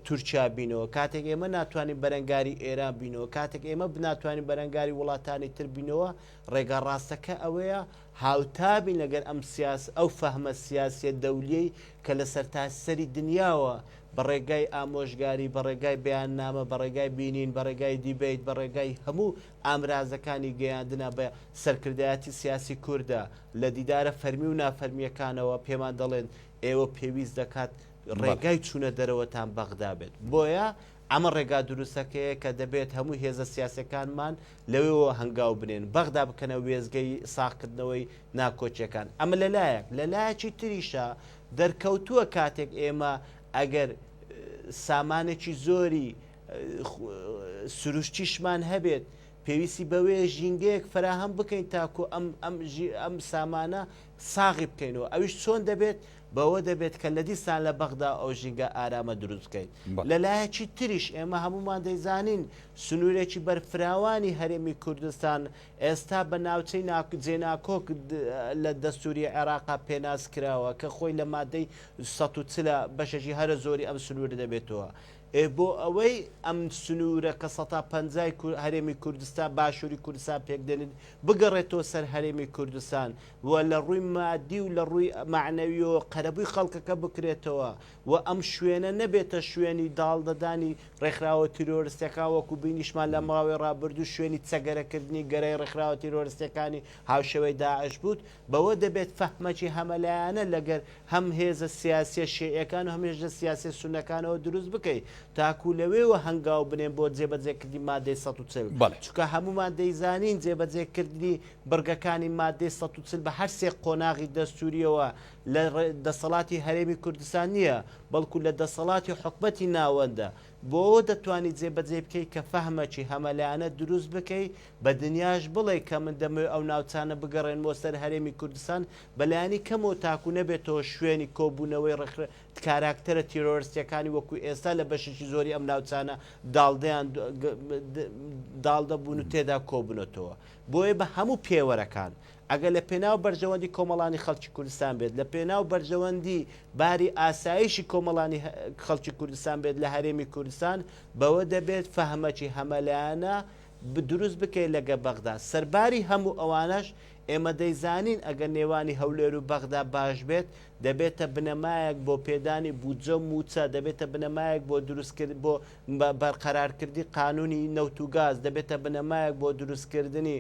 [SPEAKER 2] تورکیا بینەوە، کاتێک ئێمە ناتوانین بەرەنگاری ئێران بینەوە، کاتێک ئێمە ناتوانین بەرەنگاری وڵاتانی تر بینەوە، ڕێگا ڕاستەکە ئەوەیە هاوتا بین لەگەر ئەم سیاس ئەو فەهمە سیاسیە دەولیەی کە لە سەرتاسەری دنیاوە بە ڕێگای ئامۆژگاری، بە ڕێگای بەیاننامە، بە ڕێگای بینین، بە ڕێگای دیبەیت، بە ڕێگای هەموو ئامرازەکانی گەیاندنە بە سەرکردایەتی سیاسی کوردە لە دیدارە فەرمی و نافەرمییەکانەوە پێمان دەڵێن ئێوە پێویست دەکات ڕێگای چوونە دەرەوەتان بەغدا بێت. بۆیە ئەمە ڕێگا دروستەکەیە کە دەبێت هەموو هێزە سیاسیەکانمان لەوێوە هەنگاو بنێن، بەغدا بکەنە وێستگەی ساغکردنەوەی ناکۆکیەکان. ئەمە لە لایەک، لە لایەکی تریشا دەرکەوتووە کاتێک ئێمە ئەگەر سامانێکی زۆری سروشتیشمان هەبێت، پێویستی بەوەیە ژینگەیەک فەراهەم بکەین تاکو ئەم ئەم ئەم سامانە ساغی بکەینەوە، ئەویش چۆن دەبێت؟ بەوە دەبێت کە لە دیسان لە بەغدا ئەو ژینگە ئارامە دروست بکەین. لە لایەکی تریش ئێمە هەموومان دەیزانین سنوورێکی بەرفراوانی هەرێمی کوردستان ئێستا بە ناوچەی جێناکۆک لە دەستووری عێراقا پێناس کراوە کە خۆی لە مادەی 140 بەشێکی هەرە زۆری ئەم سنوورە دەبێتەوە. ئێ بۆ ئەوەی ئەم سنوورە کە سەتا پەنجای هەرێمی کوردستان، باشووری کوردستان پێکدێنێت، بگەڕێتەوە سەر هەرێمی کوردستان و لە ڕووی مادی و لە ڕووی مەعنەویەوە قەرەبووی خەڵکەکە بکرێتەوە و ئەم شوێنە نەبێتە شوێنی داڵدەدانی ڕێکخراوە تیرۆرستیەکان وەکو بینیشمان لە ماوەی ڕابردوو شوێنی چەگەرەکردنی گەرای ڕێکخراوە تیرۆرستیەکانی هاوشێوەی داعش بووت بەوە دەبێت فەهمەکی هەمەلایەنە لەگەر هەم هێزە سیاسیە شیعیەکان و هەم هێزە سیاسیە سوننەکانەوە دروست بکەی تاکو لەوێوە هەنگاو بنێن بۆ جێبەجێکردنی مادەی 140
[SPEAKER 1] بەڵێ.
[SPEAKER 2] چونکە هەموومان دەیزانین جێبەجێکردنی بڕگەکانی مادەی 140 بە هەر سێ قۆناغی دەستوریەوە لە دەسەڵاتی هەرێمی کوردستان نییە، بەڵکو لە دەسەڵاتی حکومەتی ناوەندە. بۆ ئەوە دەتوانی جێبەجێی بکەی کە فەهمەکی هەمەلایەنە دروست بکەی، بە دنیاش بڵێی کە من دەمەوێت ئەو ناوچانە بگەڕێنمەوە سەر هەرێمی کوردستان، بەلایەنی کەمەوە تاکو نەبێتەوە شوێنی کۆبوونەوەی ڕێکخرا کاراکتەرە تیرۆرستییەکانی وەکو ئێستا لە بەشێکی زۆری ئەم ناوچانە داڵدەیان داڵدە بوون و تێدا کۆبوونەتەوە. بۆیە بە هەموو پێوەرەکان ئەگەر لە پێناو بەرژەوەندی کۆمەڵانی خەڵکی کوردستان بێت، لە پێناو بەرژەوەندی باری ئاسایشی کۆمەڵانی خەڵکی کوردستان بێت لە هەرێمی کوردستان، بەوە دەبێت فەهمەکی هەمەلایەنە دروست بکەیت لەگە بەغدا. سەرباری هەموو ئەوانەش ئێمە دەیزانین ئەگەر نێوانی هەولێر و بەغدا باش بێت، دەبێتە بنەمایەک بۆ پێدانی بودجە و مووچە، دەبێتە بنەمایەک بۆ دروستکرد بۆ بەرقەرارکردنی قانوونی نەوت و گاز، دەبێتە بنەمایەک بۆ دروستکردنی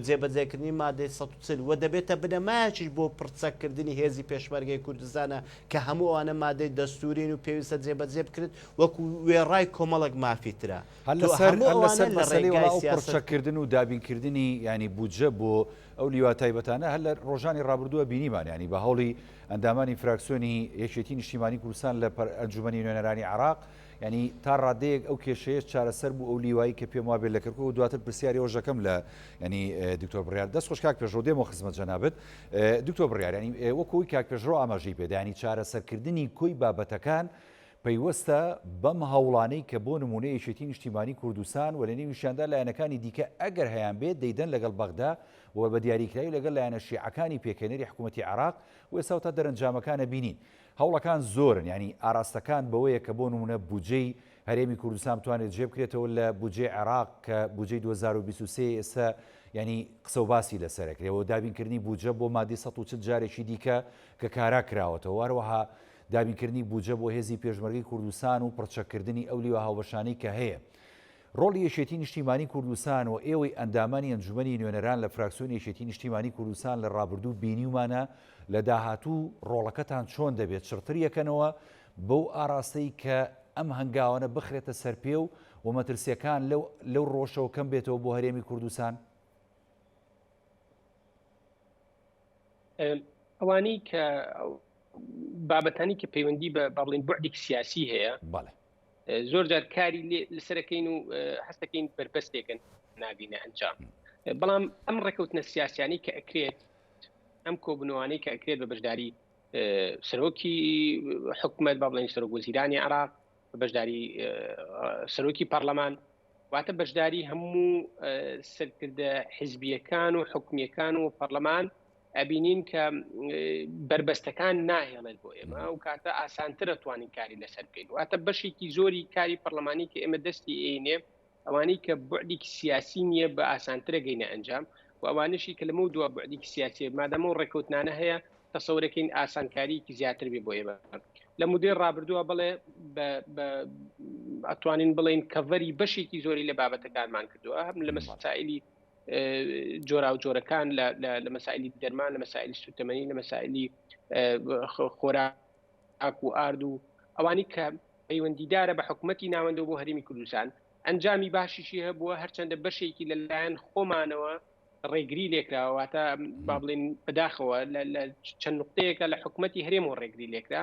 [SPEAKER 2] جێبەجێکردنی مادەی 140 و دەبێتە بنەمایەکیش بۆ پڕچەککردنی هێزی پێشمەرگەی کوردستانە کە هەموو ئەوانە مادەی دەستوورین و پێویستە جێبەجێ بکرێت وەکو وێڕای کۆمەڵێک مافی ترە.
[SPEAKER 1] هەر
[SPEAKER 2] تۆ
[SPEAKER 1] لەسەر
[SPEAKER 2] هەموو
[SPEAKER 1] هەر
[SPEAKER 2] ئەوانە
[SPEAKER 1] لەسەر
[SPEAKER 2] لە
[SPEAKER 1] مەسەلەی
[SPEAKER 2] ڕێگای
[SPEAKER 1] وەڵا ئەو
[SPEAKER 2] سیاسەت.
[SPEAKER 1] پڕچەککردن و دابینکردنی یانی بودجە بۆ ئەو لیوا تایبەتانە هەر لە ڕۆژانی ڕابردووە بینیمان یانی بە هەوڵی ئەندامانی فراکسیۆنی یەکێتی نیشتیمانی کوردستان لە ئەنجومەنی نوێنەرانی عێراق یانی تا ڕادەیەک ئەو کێشەیەش چارەسەر بوو ئەو لیوایی کە پێم وابێت لە کەرکوک و دواتر پرسیاری ئەوەش دەکەم لە ینی دکتۆر بڕیار دەست خۆش کاک پێشڕەو دێمەوە خزمەت جەنابت دکتۆر بڕیار ینی وەکو ئەوەی کاک پێشڕەو ئاماژەی پێدا ینی چارەسەرکردنی کۆی بابەتەکان پەیوەستە بەم هەوڵانەی کە بۆ نمونە یەکێتی نیشتیمانی کوردستان و لە نێویشیاندا لایەنەکانی دیکە ئەگەر هەیان بێت دەیدەن لەگەڵ بەغدا و بە دیاریکراوی لەگەڵ لایەنە شیعەکانی پێکهێنەری حکوومەتی عێراق و ئێستا و تا دەرەنجامەکانە بینین هەوڵەکان زۆرن یانی ئاراستەکان بەوەیە کە بۆ نمونە بودجەی هەرێمی کوردستان بتوانێت جێ بکرێتەوە لە بودجەی عێراق کە بودجەی 2023 ئێستا یانی قسە و باسی لەسەرەکرێەوە دابینکردنی بودجە بۆ مادەی 140 جارێکی دیکە کە کارا کراوەتەوە هەروەها دابینکردنی بودجە بۆ هێزی پێشمەرگەی کوردستان و پڕچەککردنی ئەو لیوا هاوبەشانەی کە هەیە. ڕۆڵی یەکێتی نیشتیمانی کوردستان و ئێوەی ئەندامانی ئەنجومەنی نوێنەران لە فراکسیۆنی یەکێتی نیشتیمانی کوردستان لە ڕابردوو بینیومانە لە داهاتوو ڕۆڵەکەتان چۆن دەبێت چڕتر یەکەنەوە بەو ئاراستەی کە ئەم هەنگاوانە بخرێتە سەر پێ و و مەترسیەکان لەو لەو ڕۆشەوە کەم بێتەوە بۆ هەرێمی کوردستان؟
[SPEAKER 3] ئەوانەی کە بابەتانی کە پەیوەندی بە با بڵێین بوعدێکی سیاسی هەیە
[SPEAKER 1] بەڵێ.
[SPEAKER 3] زۆر جار کاری لەسەرەکەین و هەستەکەین بەربەستێکن ناگەینە ئەنجام بەڵام ئەم ڕێکەوتنە سیاسیانی کە ئەکرێت ئەم کۆبنەوانەی کە ئەکرێت بە بەشداری سەرۆکی حکومت با بڵێن سەرۆک وەزیرانی عراق بە بەشداری سەرۆکی پەرلەمان واتە بەشداری هەموو سەرکردە حزبیەکان و حکومیەکان و پەرلەمان ئەبینین کە بەربەستەکان ناهێڵێت بۆ ئێمە ئەو کاتە ئاسانترە توانین کاری لەسەر بکەین واتە بەشێکی زۆری کاری پەرلەمانی کە ئێمە دەستی ئێینێ ئەوانەی کە بعدێکی سیاسی نییە بە ئاسانترە گەینە ئەنجام و ئەوانشی کە لەمە دو بعدێکی سیاسی مادەمە و ڕێککەوتنانە هەیە تەسەورەکەین ئاسانکاریکی زیاتر بێ بۆ ئێمە لە مودەی ڕابردووە بڵێ ئەتوانین بڵین کەڤەری بەشێکی زۆری لە بابەتەکانمان کردووە هەم لە مەسائلی جۆراوجۆرەکان لە مەسائلی دەرمان لە مەسائلی سوتەمەنی لە مەسائلی خۆراک و ئارد و ئەوانی کە پەیوەندیدارە بە حکوومەتی ناوەندەوە بۆ هەرێمی کوردستان ئەنجامی باشیشی هەبووە هەرچەندە بەشێکی لەلایەن خۆمانەوە ڕێگری لێکراوە واتە با بڵێن بەداخەوە لە چەند نقطەیەکە لە حکوومەتی هەرێم و ڕێگری لێکرا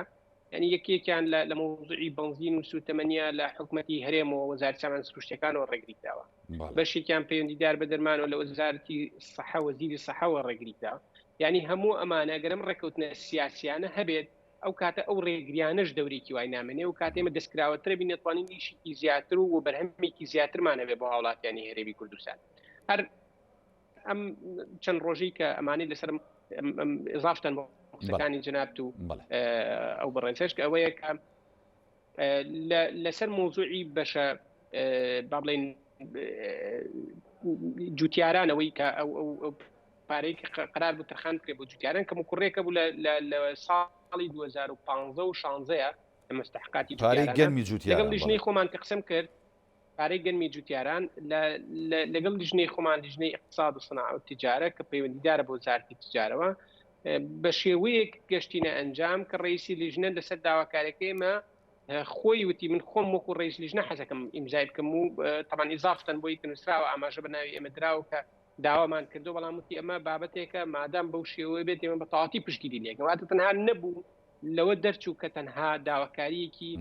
[SPEAKER 3] یعنی یەکێکیان لە مەوزوعی بەنزین و سوتەمەنیە لە حکوومەتی هەرێمەوە وەزارەتی سامان سروشتەکانەوە ڕێگری کراوە بەشێکیان پەیوەندیدار بە دەرمانەوە لە وەزارەتی سەحە وەزیری سەحەوە ڕێگری کراوە یعنی هەموو ئەمانە گەرم ڕێککەوتنە سیاسیانە هەبێت ئەو کاتە ئەو ڕێگریانەش دەورێکی وای نامێنێ و کاتێ ئێمە دەستکراوەترە بین دەتوانین ئیشێکی زیاتر و بەرهەمێکی زیاترمان هەبێ بۆ هاوڵاتیانی هەرێمی کوردستان هەر ئەم چەند ڕۆژەی کە ئەمانەی لەسەرم ئضافتان بۆ قسەکانی جەنابت و ئەو بەڕێزەش کە ئەوەیە کە. لەسەر مۆزوعی بەشە با بڵێن جوتیارانەوەی کە ئەو ئەو پارەی کە قرار بوو تەرخان بکرێت بۆ جوتیاران کەم و کوڕێکە بوو لە ساڵی 2015 و 16 لە مستحقاتی
[SPEAKER 1] پارەی گەنمی جوتیاران
[SPEAKER 3] لەگەڵ لیژنەی خۆمان کە قسەم کرد پارەی گەنمی جوتیاران لەگەڵ لیژنەی خۆمان لیژنەی اقتصاد و صناعە و تجارە کە پەیوەندیدارە بۆ وەزارەتی تجارەوە بە شێوەیەک گەشتینە ئەنجام کە ڕئیسی لیژنە لەسەر داواکارەکەی ئێمە خۆی وتی من خۆم وەکو ڕئیس لیژنە حەزەکەم ئیمزای بکەم و تەمان ئیزافتەن بۆی کە نووسراوە ئاماژە بە ناوی ئێمە دراوە کە داوامان کردو بەڵام وتی ئەمە بابەتێکە مادام بەو شێوەیە بێت ئێمە بە تەواوەتی پشتگیری لێکەین واتە تەنها نەبوو لەوە دەرچوو کە تەنها داواکاریەکی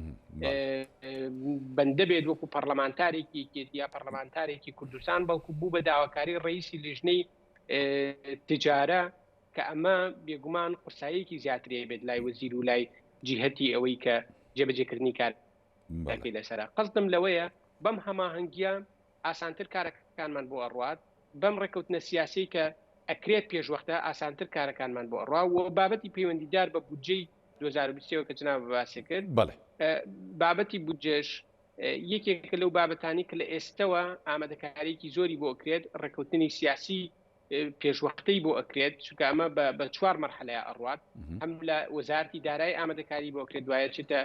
[SPEAKER 3] بەندە بێت وەکو پەرلەمانتارێکی یەکێتی یا پەرلەمانتارێکی کوردستان بەڵکو بوو بە داواکاری ڕئیسی لیژنەی تجارە کە ئەمە بێگومان قورساییەکی زیاتری بێت لای وەزیر و لای جیهەتی ئەوەی کە جێبەجێکردنی کارەکەی لەسرە قەزدم لەوەیە بەم هەماهەنگیە ئاسانتر کارەکانمان بۆ ئەڕوات بەم ڕێککەوتنە سیاسی کە ئەکرێت پێشوەختە ئاسانتر کارەکانمان بۆ ئەڕوا و بابەتی پەیوەندیدار بە بودجەی 2023 کە جناب باسی کرد
[SPEAKER 1] بەڵێ
[SPEAKER 3] بابەتی بودجەش یەکێکە لەو بابەتانی کە لە ئێستەوە ئامادەکاریکی زۆری بۆ ئەکرێت ڕێککەوتنی سیاسی پێشوەختەی بۆ ئەکرێت چونکە ئەمە بە چوار مەرحەلەیە ئەڕوات هەم لە وەزارتی دارایی ئامادەکاری بۆ ئەکرێت دوایە چێتە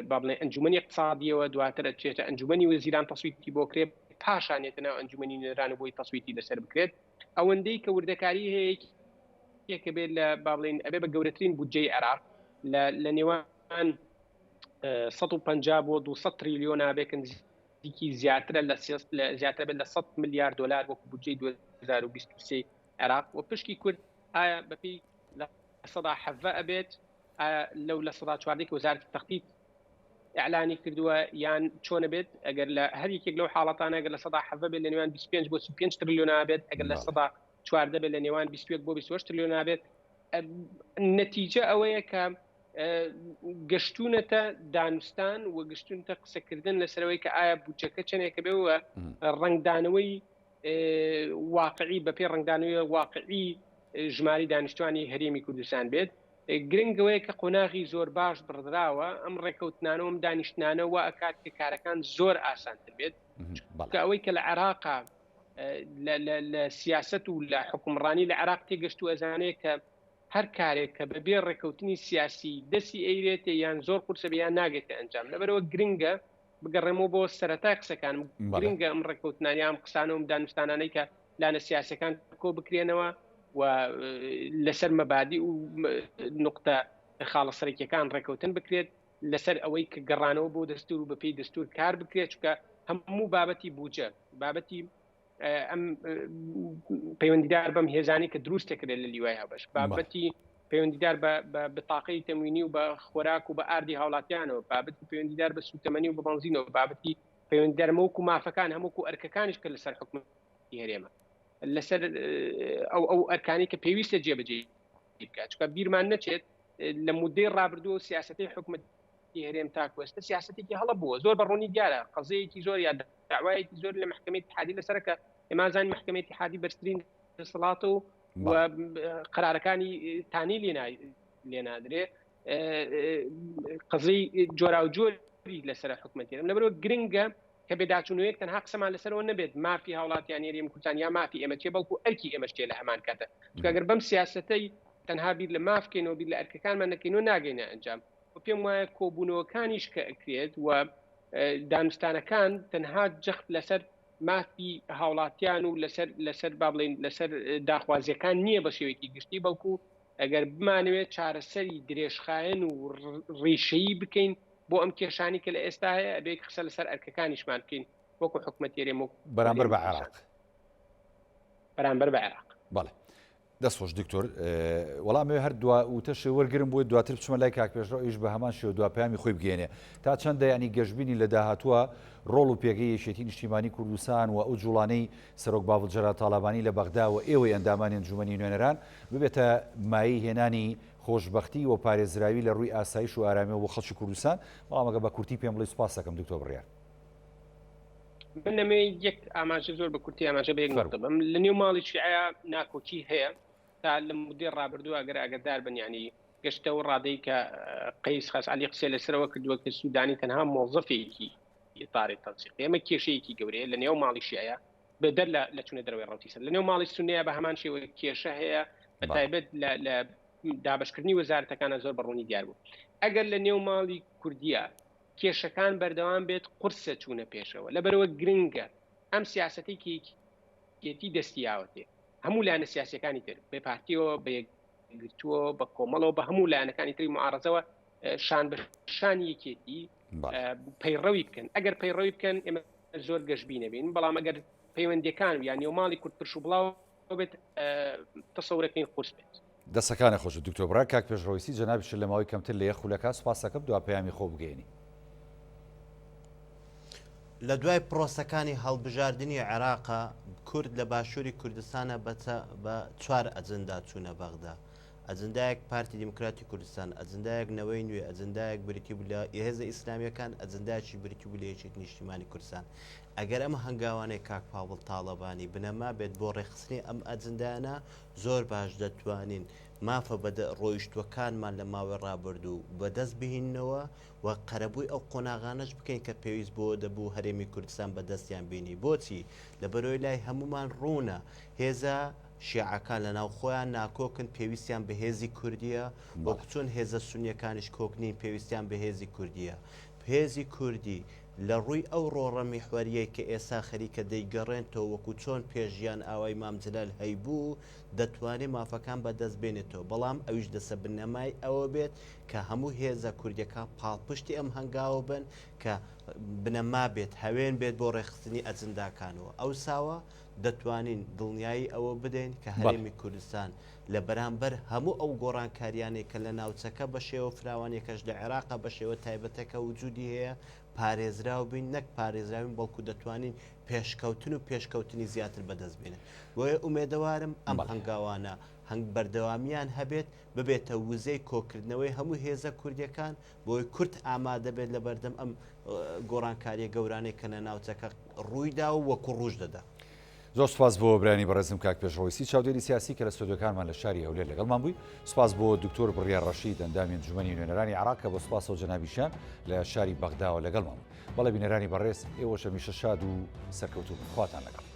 [SPEAKER 3] با بڵێن ئەنجومەنی اقتصادیەوە دواتر ئەچێتە ئەنجومەنی وەزیران تەسویتی بۆ کرێت پاشان یەتە ناو ئەنجومەنی نوێنەران و بۆی تەسویتی لەسەر بکرێت ئەوەندەی کە وردەکاری هەیە یەکێکە بێت لە با بڵێن ئەبێ بە گەورەترین بودجەی عێراق لە نێوان 150 بۆ 200 تریلیۆن بێت کە نزیکی زیاترە لە زیاتر بێت لە 100 ملیار دلار وەکو بودجەی 2023 عێراق و پشکی کورد ئایا بەپێی لە سەدا حەڤە ئەبێت ئایا لەو لە سەدا چواردەی کە وەزارەتی تەختیت ئیعلانی کردووە یان چۆنە بێت ئەگەر لە هەر یەکێک لەو حاڵەتانە ئەگەر لە سەدا حەڤە بێت لە نێوان 25 بۆ 35 تریلیۆن بێت ئەگەر لە سەدا چواردە بێت لە نێوان 21 بۆ 28 تریلیۆن بێت نەتیجە ئەوەیە کە گەشتونەتە دانوستان و گەشتونتە قسەکردن لەسەرەوەی کە ئایا بودجەکە چەندێکە بێ و ڕەنگدانەوەی واقعی بەپێی ڕەنگدانەوەی واقعی ژماری دانیشتوانی هەرێمی کوردستان بێت گرنگ ئەوەیە کە قۆناغی زۆر باش بڕدراوە ئەم ڕێککەوتنانە ئەم دانیشتنانە وا ئەکات کە کارەکان زۆر ئاسانتر بێت کە ئەوەی کە لە عێراقا لە سیاست و لە حکومڕانی لە عێراق تێگەشتووە ئەزانێت کە هەر کارێک کە بەبێ ڕێککەوتنی سیاسی دەستی ئەیرێتێ یان زۆر قورسە بێ یان ناگەێتە ئەنجام لەبەرەوە گرنگە بگەڕێمەوە بۆ سەرەتای قسەکانم گرنگە ئەم ڕێککەوتنانە ئەم قسانە و دانوستانانەی کە لانە سیاسەکان کۆ بکرێنەوە و لەسەر مەبادی و نقطە خاڵە سەرەکیەکان ڕێککەوتن بکرێت لەسەر ئەوەی کە گەڕانەوە بۆ دەستور و بەپێی دەستور کار بکرێت چونکە هەموو بابەتی بودجە بابەتی ئەم پەیوەندیدار بەم هێزانی کە دروست دەکرێت لە لیوای هاوبەش بابەتی پەیوەندیدار بە بتاقەی تەموینی و بە خۆراک و بە ئاردی هاوڵاتیانەوە بابەتی پەیوەندیدار بە سوتەمەنی و بە بەنزینەوە بابەتی پەیوەندیدار مەوکو مافەکان هەمووکو ئەرکەکانیش کە لەسەر حکومەتی هەرێمە لەسەر ئەو ئەو ئەرکانی کە پێویستە جێبەجێ بکات چونکە بیرمان نەچێت لە مودەی ڕابردوو سیاسەتی حکومەت هەرێم تاکو ئێستا سیاسەتێکی هەڵە بووە زۆر بە ڕوونی دیارە قەزیەیەکی زۆر یا داوایەکی زۆر لە محکمەی اتحادی لەسەرە کە ئێمازان محکمەی اتحادی بەرزترین دەسەڵات و قرارەکانی تانی لێ نادرێ قەزیی جۆراوجۆری لەسەر حکومەتی هەرێم لەبەرەوە گرنگە کە بێداچوونەوەیەک تەنها قسەمان لەسەرەوە نەبێت مافی هاوڵاتیانی هەرێمی کوردستان یا مافی ئێمە چیە بەڵکو ئەرکی ئێمەش چیە لە هەمان کاتە چونکە گەر بەم سیاسەتەی تەنها بیر لە ماف کەینەوە بیر لە ئەرکەکانمان نەکەینەوە ناگەینە ئەنجام و پێم وایە کۆبوونەوەکانیش کە ئەکرێت و دانوستانەکان تەنها جەخت لەسەر مافی هاوڵاتیان و لەسەر لەسەر با بڵێین لەسەر داخوازیەکان نییە بە شێوەیەکی گشتی بەڵکو ئەگەر بمانەوێت چارەسەری درێژخایەن و ڕیشەیی بکەین بۆ ئەم کێشانی کە لە ئێستا هەیە ئەبێ قسە لەسەر ئەرکەکانیشمان بکەین وەکو حکومەتی هەرێم وەکو
[SPEAKER 1] بەرامبەر بە عێراق
[SPEAKER 3] بەرامبەر بە عێراق.
[SPEAKER 1] بەڵێ دەست خۆش دکتۆر وەڵام ئەوێ هەر دوا وتەشێ وەرگرم بۆی دواتر بچمە لای کاک پێشڕەو ئەویش بە هەمان شێوە دوا پەیامی خۆی بگەیەنێ تا چەندە یانی گەشبینی لە داهاتووە ڕۆڵ و پێگەی یەکێتی نیشتیمانی کوردستان و ئەو جوڵانەی سەرۆک باڤڵ جەلال تاڵەبانی لە بەغدا و ئێوەی ئەندامانی ئەنجومەنی نوێنەران ببێتە مایەی هێنانی خۆشبەختی و پارێزراوی لە ڕووی ئاسایش و ئارامیەوە بۆ خەڵکی کوردستان بەڵام ئەگەر بە کورتی پێم بڵێی سوپاست دەکەم دکتۆر بڕیار.
[SPEAKER 3] من دەمەوێ یەک ئاماژە زۆر بە کورتی ئاماژە بە یەک نقطە بم لە نێو ماڵی شیعە ناکۆکی هەیە تا لە مدەی ڕابردوو ئەگەر ئاگدار بن یعنی. گەشتە ئەو ڕادەی کە قەیس خەزعەلی قسەی لەسەرەوە کردووە کە سوودانی تەنها مۆزەفێکی ئیتاری تەنسیقی ئەمە کێشەیەکی گەورەیە لە نێو ماڵی شیعە بەدەر لە چونە دەرەوەی ڕەوتی سەر لە نێو ماڵی سونەیە بە هەمان شێوە کێشە هەیە بە تایبەت لە دابشکردنی وەزارەتەکانە زۆر بەڕوونی دیار بوو ئەگەر لە نێو ماڵی کوردیە کێشەکان بەردەوام بێت قورسە چوونە پێشەوە لەبەرەوە گرنگە ئەم سیاسەتی کێتی دەستی یاوەتێ هەموو لایەنە سیاسەکانی تر بێ پارتیەوە بە یەکگرتووە بە کۆمەڵەوە بە هەموو لایەنەکانی تری معارەزەوە شان بە شانی یەکێتی پەیڕەوی بکەن ئەگەر پەیڕەوی بکەن ئێمە زۆر گەشببی نەبین بەڵام ئەگەر پەیوەندەکان یان نێوماڵی کورد پرش و بڵاو بێت تەسەورەکەین قورس بێت.
[SPEAKER 1] دەسەکانت خۆش دکتۆر برا کاک پێشڕەویسی جەنابیشت لە ماوەی کەمتر لە یەک خولەکا سوپاستەکەم دوا پەیامی خۆ بگەیەنی.
[SPEAKER 2] لە دوای پرۆسەکانی هەڵبژاردنی عێراقا کورد لە باشووری کوردستانە بە چوار ئەجندا چوونە بەغدا. ئەجندایەک پارتی دیموکراتی کوردستان، ئەجندایەک نەوەی نوێ، ئەجندایەک بریتی بوو لە هێزە ئیسلامییەکان، ئەجندایەکیش بریتی بوو لە یەکێتی نیشتیمانی کوردستان. ئەگەر ئەم هەنگاوانەی کاک پاڤڵ تاڵەبانی بنەما بێت بۆ ڕێکخستنی ئەم ئەجندایانە، زۆر باش دەتوانین مافە بەدە ڕۆیشتووەکانمان لە ماوەی ڕابردوو بەدەست بهیننەوە و قەرەبووی ئەو قۆناغانەش بکەین کە پێویست بۆ دەبوو هەرێمی کوردستان بەدەستیان بینی. بۆچی؟ لەبەرئەوەی لای هەموومان ڕوونە هێزە شیعەکان لەناو خۆیان ناکۆکن پێویستیان بە هێزی کوردیە، وەکو چۆن هێزە سونیەکانیش کۆک نین پێویستیان بە هێزی کوردیە. هێزی کوردی لە ڕووی ئەو ڕۆڕە میحوەریەی کە ئێستا خەریکە دەیگەڕێنتەوە وەکو چۆن پێش ژیان ئاوای مام جلال هەیبوو دەتوانێ مافەکان بە دەست بێنێتەوە بەڵام ئەویش دەسە بنەمای ئەوە بێت کە هەموو هێزە کوردیەکان پاڵپشتی ئەم هەنگاوە بن کە بنەما بێت هەوێن بێت بۆ ڕێکخستنی ئەجنداکانەوە ئەوساوە دەتوانین دڵنیایی ئەوە بدەین کە هەرێمی کوردستان لە بەرامبەر هەموو ئەو گۆڕانکاریانەی کە لە ناوچەکە بە شێوە فراوانیەکەش لە عێراقا بە شێوە تایبەتەکە وجودی هەیە پارێزراو بین نەک پارێزراوین بەڵکو دەتوانین پێشکەوتن و پێشکەوتنی زیاتر بەدەست بێنین بۆیە ئومێدەوارم ئەم هەنگاوانە هەنگ بەردەوامیان هەبێت ببێتە وزەی کۆکردنەوەی هەموو هێزە کوردیەکان بۆی کورد ئامادە بێت لە بەردەم ئەم گۆڕانکاریە گەورانەی کە لە ناوچەکە ڕوویدا و وەکو ڕووش دەدا.
[SPEAKER 1] زۆر سوپاس بۆ برانی بەڕێزم کاک پێشڕەویسی چاودێری سیاسی کە لە ستۆدیۆکانمان لە شاری هەولێر لەگەڵمان بووی سوپاس بۆ دکتۆر بڕیار ڕەشید ئەندامی ئەنجومەنی نوێنەرانی عێراق کە بە سوپاسەوە جەنابیشیان لە شاری بەغداوە لەگەڵمان بوون بەڵێ بینەرانی بەڕێز ئێوەش هەمیشە شاد و سەرکەوتوو بن خواتان لەگەڵ.